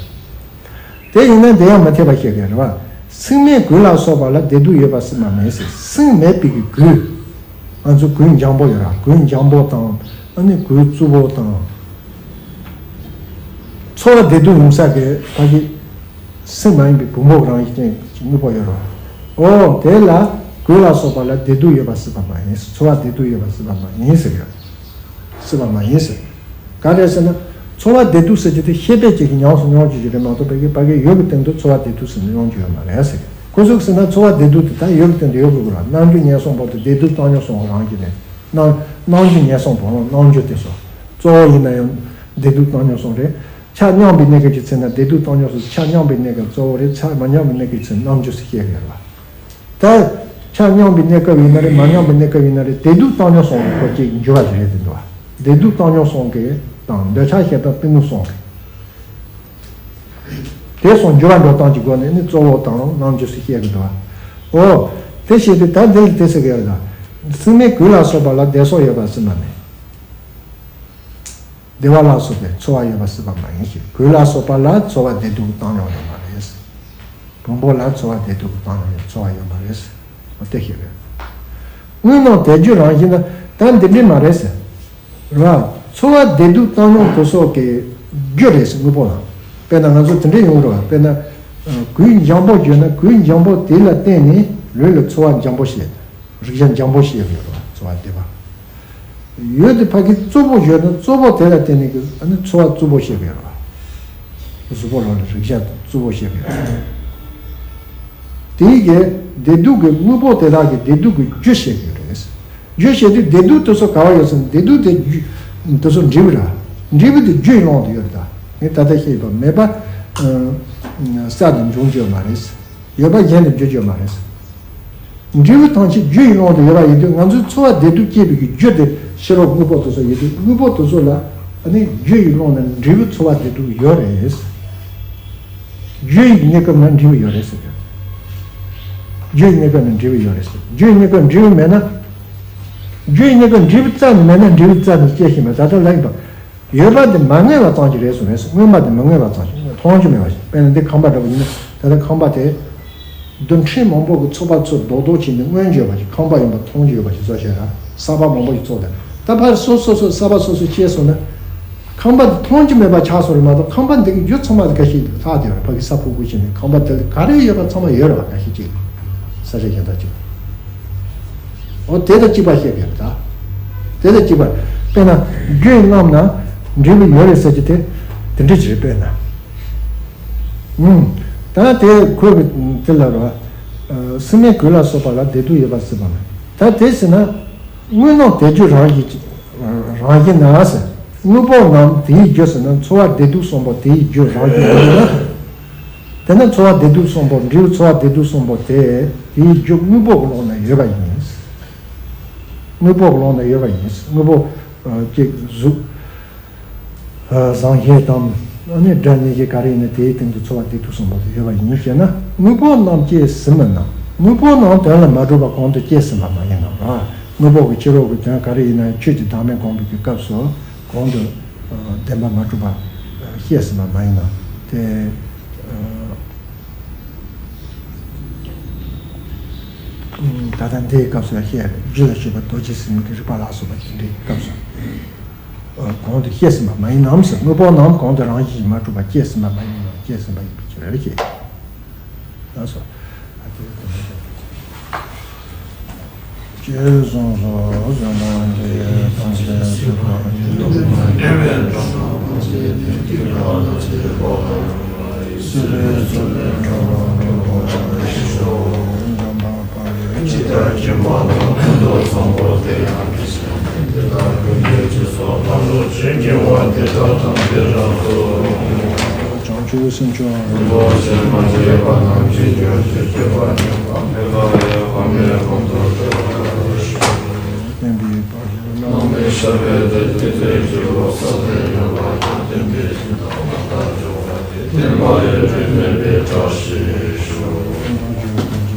དེ་ཡིན་ན་དེ་ཡང་མི་འཐད་པ་བཤད་གི་རེད་བ། སྲིང་མོའི་གོས་ལ་སོགས་པ་ལ་བདེ་སྡུག་ཡོད་པ་སྲིད་པ་མིན་ཟེར། སྲིང་མེད་པའི་གི་གོས། ང་ཚོ་གོས་འཇམ་པོ་ཡོད་ར། གོས་འཇམ་པོ་དང་། ཨ་ནི་གོས་རྩུབ་པོ་དང་། ཚོར་བ་བདེ་སྡུག་ཡོང་ས་གི་ཕ་གི་སྲིང་མ་ཡིན་པའི་བུམ་པ་གི་རང་བཞིན་ཅན་གྱི་དངོས་པོ་ཡོད་ར། འོ་དེ་ལ་གོས་ལ་སོགས་པ་ལ་བདེ་སྡུག་ཡོད་པ་སྲིད་པ་མ་ཡིན། ཚོར་བ་བདེ་སྡུག་ཡོད་པ་སྲིད་པ་མ་ཡིན་ཟེར་གི་ར། སྲིད་པ་མ་ཡིན་ཟེར། ག་རེ་ཟེར་ན། ཚོར་བ་བདེ་སྡུག་ཟེར་རྒྱུ་དེ་ཤེས་པས་བྱས་ཀྱི་ཉམས་སུ་མྱོང་རྒྱུ་ཞིག་རེད་མ་གཏོགས། ཕ་གི་ཕ་གི་ཡུལ་གྱི་སྟེང་དུ་ཚོར་བ་བདེ་སྡུག་ཟེར་ནས་མྱོང་རྒྱུ་ཡོད་མ་རེད་ཟེར། ཁོ་ཚོས་ཟེར་ན་ཚོར་བ་བདེ་སྡུག་དེ་ད་ཡུལ་གྱི་སྟེང་དུ་ཡོད་དགོས་ཀྱི་རེད། རྣམ་འགྱུར་ཉེར་གསུམ་པོ་དེ་བདེ་སྡུག་བཏང་སྙོམས་གསུམ་རང་གི་རེད། རྣམ་རྣམ་འགྱུར་ཉེར་གསུམ་པོ་རྣམ་འགྱུར་དེ་ཚོ། གཙོ་བོ་ཡིན་ན་ཡང་བདེ་སྡུག་བཏང་སྙོམས་གསུམ་རེད། ཆ་མཉམ་པའི་གནས་སྐབས་ཀྱི་ཚེ་ན་བདེ་སྡུག་བཏང་སྙོམས་གསུམ། ཆ་མཉམ་པའི་གནས་སྐབས་གཙོ་བོ་རེད། ཆ་མ་མཉམ་པའི་གནས་སྐབས་ཀྱི་ཚེ་རྣམ་འགྱུར་ཟེར་བཤད་ཀྱི་རེད་བ། ད་ཆ་མཉམ་པའི་གནས་སྐབས་ཡིན་ན་རེད། མ་མཉམ་པའི་གནས་སྐབས་ཡིན་ན་རེད། བདེ་སྡུག་བཏང་སྙོམས་གསུམ་གྱི་ཁོ་ཅིག་འགྱུར་བ་ཞིག་རེད་དེ་འདུག་བ། བདེ་སྡུག་བཏང་སྙོམས་གསུམ་གྱི་དང་། འདོད་ཆགས་ཞེ་སྡང་གཏི་མུག་གསུམ་གྱི། དེ་གསུམ་འགྱུར་བ་འགྲོ་སྟངས་ཀྱི་སྒོ་ནས་ནི་གཙོ་བོ་དང་རྣམ་འགྱུར་ཟེར་བཤད་ཀྱི་འདུག་བ། འོ། དེ་བཤད་དུས་ད་འདི་ལ་དེ་ཟེར་གྱི་ཡོད་ལ། སྲིང་མོའི་གོས་ལ་སོགས་པ་ལ་བདེ་སོགས་ཡོད་པ་སྲིད་པ་མིན། བདེ་བ་ལ་སོགས་པའི་ཚོར་བ་ཡོད་པ་སྲིད་པ་མ་ཡིན་ཞིང་། གོས་ལ་སོགས་པ་ལ་ཚོར་བ་བདེ་སྡུག་བཏང་སྙོམས་ཡོད་མ་རེད། བུམ་པ་ལ་ཚོར་བ་བདེ་སྡུག་བཏང་སྙོམས་ཡོད། ཚོར་བ་ཡོད་མ་རེད། འོ་དེ་ཤེས་དགོས། དངོས་སྣང་དལ་འབྱོར་རང་བཞིན་ན་ད་འདི་འདྲས་མ་རེད་ཟེར། རེད་བ། ཚོར་བ་བདེ་སྡུག་བཏང་སྙོམས་དེ་སོགས་ཀྱི་རྒྱུ་རེད་ཟེར། དངོས་པོ་ལ། དཔེར་ན་ང་ཚོ་དེ་འདྲས་ཡོང་རེད་བ། དཔེར་ན། གོས་འཇམ་པོ་གྱོན་ན་གོས་འཇམ་པོ་དེ་ལ་བརྟེན་ནས་ལུས་ལ་ཚོར་བ་འཇམ་པོ་ཞིག་རེག་བྱ་འཇམ་པོ་ཞིག་ཡོད་རེད་བ། ཚོར་བ་བདེ་བ། ཡོད་དེ་ཕ་གི་རྩུབ་པོ་ཡོད་ན་རྩུབ་པོ་དེ་ལ་བརྟེན་ནས་ཀྱི་ཨ་ནི་ཚོར་བ་རྩུབ་པོ་ཞིག་ཡོད་རེད་བ། གཟུགས་པོ་ལ་རེག་བྱ་རྩུབ་པོ་ཞིག་ཡོད་རེད། དེའི་གི་བདེ་སྡུག་གི་དངོས་པོ་དེ་དག་གི་བདེ་སྡུག་གི་རྒྱུ་བཤད་ཀྱི་རེད། རྒྱུ་བཤད་དུས་བདེ་སྡུག་དེ་ཚོ་ག་བ་ཡོད་ཟེར་ན་བདེ་སྡུག་དེ་རྒྱུ་དེ་ཚོ་འབྲས་བུ་ར། འབྲས་བུ་དེ་རྒྱུ་ཡི་ཀློང་དུ་ཡོད་རེད་ད། ངས་ད་ལྟ་བཤད་པ་མེད་པ། ས་དེ་འབྱུང་རྒྱུ་མ་རེད། ཡོད་པ་གཞན་དུ་འགྱུར་རྒྱུ་མ་རེད། འབྲས་བུ་ཐམས་ཅད་རྒྱུ་ཡི་ཀློང་དུ་ཡོད་པ་ཡིན་དུས་ང་ཚོའི་ཚོར་བ་བདེ་སྡུག་སྐྱེད་པའི་རྒྱུ་དེ་ཕྱི་རོལ་དངོས་པོ་དེ་ཚོ་ཡིན་དུས་དངོས་པོ་དེ་ཚོ་ལ་ཨ་ནི་རྒྱུ་ཡི་ཀློང་ན་འབྲས་བུ་ཚོར་བ་བདེ་སྡུག་ཡོད་རེད། རྒྱུ་ཡི་གནས་སྐབས་ན་འབྲས་བུ་ཡོད་རེད་ཟེར། རྒྱུ་ཡི་གནས་སྐབས་ན་འབྲས་བུ་ཡོད་རེད་ཟེར། རྒྱུ་ཡི་གནས་སྐབས་འབྲས་བུ་མེད་ན། རྒྱུ་ཡི་གནས་སྐབས་འབྲས་བུ་རྩ་ནས་མེད་ན་འབྲས་བུ་རྩ་ནས་སྐྱེ་ཤེས་མེད། ད་ལྟ་ལབ་ཡིན་པ། ཡོད་པ་དེ་མ་ངེས་པ་ཙམ་ཞིག་རེད་གསུངས་རེད། མངོན་པ་དེ་མི་ངེས་པ་ཙམ་ཞིག་མཐོང་རྒྱུ་མེད་པ་ཞིག་དཔེར་ན་འདི་ཁང་པ་འདྲ་པོ་ཡིན་ན། དེ་ལ་ཁང་པ་དེ་རྡུལ་ཕྲན་མང་པོ་གི་ཚོགས་པ་ཚོ་རྡོག་རྡོག་བྱས་ནས་མངོན་གྱུར་པ་ཞིག་ཁང་པ་ཡིན་པ་མཐོང་རྒྱུ་ཡོད་པ་ཞིག་བཟོ་བྱས་ར། གསར་པ་མང་པོ་ཞིག་བཙུགས་ཏེ། ད་ཕར་སོ་སོ་སོ་གསར་པ་སོ་སོ་སྐྱེས་སོང་ན། ཁང་པ་འདི་མཐོང་རྒྱུ་མེད་པ་ཆགས་སོང་རེད་མ་གཏོགས། ཁང་པ་འདི་གི་རྒྱུ་ཚང་མ་འགའ་ཤས་ལྷག་བསྡད་ཡོད་རེད། ཕ་གི་ས་ཕུག་ཕུག་བྱས་ནས་ཁང་པ་འདི་ལ་ག་རེ་ཡོད་པ་ཚང་མ་ཡོད་རེད་པ། འགའ་ཤས་ཅིག་ས་ཆ་གཞན་དག་ཅིག་འོ་དེ་དང་གཅིག་པ་བཤད་ཀྱི་རེད་ད། དེ་དང་གཅིག་པ། དཔེར་ན་རྒྱུ་རྣམས་ན་འབྲས་བུ་ཡོད་རེད་ཟེར་གྱི་དེ་དེ་འདྲ་ཅིག་རེད། དཔེར་ན། ཨུམ། ད་དེ་ཁོས་དེ་ལ་རོ། སྲིན་མོའི་གོས་ལ་སོགས་པ་ལ་བདེ་སྡུག་ཡོད་པ་སྲིད་པ་མེད། ད་དེ་ཟེར་ན། དངོས་རྣམས་དེ་རྒྱུ་རང་བཞིན་གྱི་རང་བཞིན་ན་ཟེར། དངོས་པོ་རྣམས་དེའི་རྒྱུ་ཟེར་ན་ཚོར་བ་བདེ་སྡུག་གསུམ་པོ་དེའི་རྒྱུ་རང་བཞིན་ཡིན་ན། དེ་ན་ཚོར་བ་བདེ་སྡུག་གསུམ་པོ་འབྲས་བུ་ཚོར་བ་བདེ་སྡུག་གསུམ་པོ་དེ་དེའི་རྒྱུ་དངོས་པོ་གི་ཀློང་ན་ཡོད་པ་ཡིན། དངོས་པོ་གི་ཀློང་ན་ཡོད་པ་ཡིན། དངོས་པོ་ཨ་ཅིག་གཟུགས་ཨ་བཟང་ཤེས་དང་ཨ་ནི་སྒྲ་སྙན་ཤེས་ག་རེ་ཡིན་ན་དེའི་སྟེང་དུ་ཚོར་བ་བདེ་སྡུག་གསུམ་པོ་དེ་ཡོད་པ་ཡིན་ཞེ་ན། དངོས་པོ་རྣམས་སྐྱེས་ཟིན་མིན་ནམ། དངོས་པོ་རྣམས་དོན་ལ་མ་གྲུབ་པ་གོང་དུ་སྐྱེས་ཟིན་པ་མ་ཡིན་ནམ། དངོས་པོ་གི་ཕྱི་རོལ་གྱི་དོན་ག་རེ་ཡིན་ན་ཆོས་ཀྱི་བདག་མེད་སྒོམ་པའི་གི་སྐབས་སུ་གོང་དུ་བདེན་པ་མ་གྲུབ་པ་སྐྱེས་ཟིན་པ་མ་ཡིན་ནམ། དེ་ད་ལྟ་འདིའི་སྐབས་སུ་ཡང་བཤད་རེད། རྒྱུད་ལ་ཞུགས་པ་རྡོ་རྗེ་སེམས་ཀྱི་རིག་པ་ལ་སོགས་པ་དེ་འདྲའི་སྐབས་སུ། གོང་དུ་སྐྱེས་ཟིན་པ་མ་ཡིན་ནམ་ཟེར། དངོས་པོ་རྣམས་གོང་དུ་རང་བཞིན་གྱིས་མ་གྲུབ་པ་སྐྱེས་ཟིན་པ་མ་ཡིན་ནམ། སྐྱེས་ཟིན་པ་ཡིན་པའི་ཕྱིར་ཞེས། ལགས་སོ། ཨ་དེ་ལྟ་བུ་ཅེས་གསུངས་སོ། ཟེར་ན་འདི་ཐམས་ཅད་སྲིད་པ་ཉིད་དུ་མ་འདྲེས་པའི་འགྲོ་རྣམས་ཐམས་ཅད་དེ་ཉིད་ཀྱི་ངང་དུ་བྱེད་པ་ལ་སྲིད་པའི་མཚོ་ལས་འགྲོ་བ་འགྲོ་བ་ཞེས་སོ། འཇམ་དཔལ་དཔའ་བོས་ཇི་ལྟར་མཁྱེན་པ་དང་། ཀུན་ཏུ་བཟང་པོ་དེ་ཡང་དེ་བཞིན་ཏེ། དེ་ལྟར་ཀུན་གྱི་རྗེས་སུ་བདག་སློབ་ཅིང་། དགེ་བ་འདི་དག་ཐམས་ཅད་རབ་ཏུ་བྱུང་། བྱང་ཆུབ་སེམས་མཆོག་རིན་པོ་ཆེ་མ་སྐྱེས་པ་རྣམས་ཀྱི་རྒྱུར་གྱུར། སྐྱེས་པ་ཉམས་པ་མེད་པ་ཡང་དཔག་མེད་གོང་དུ་འཕེལ་བར་ཤོག། བསྟན་པའི་བར་དུ་བླ་མའི་ཞབས་པད་བརྟན་ཅིང་། བརྟན་པའི་གོ་ས་དེར་ཡོད་པ་དང་། བསྟན་པའི་སྦྱིན་བདག་རྣམ་དག་འབྱུང་བ་དེ། བསྟན་པ་ཡུན་རིང་གནས་པའི་བཀྲ་ཤིས་ཤོག།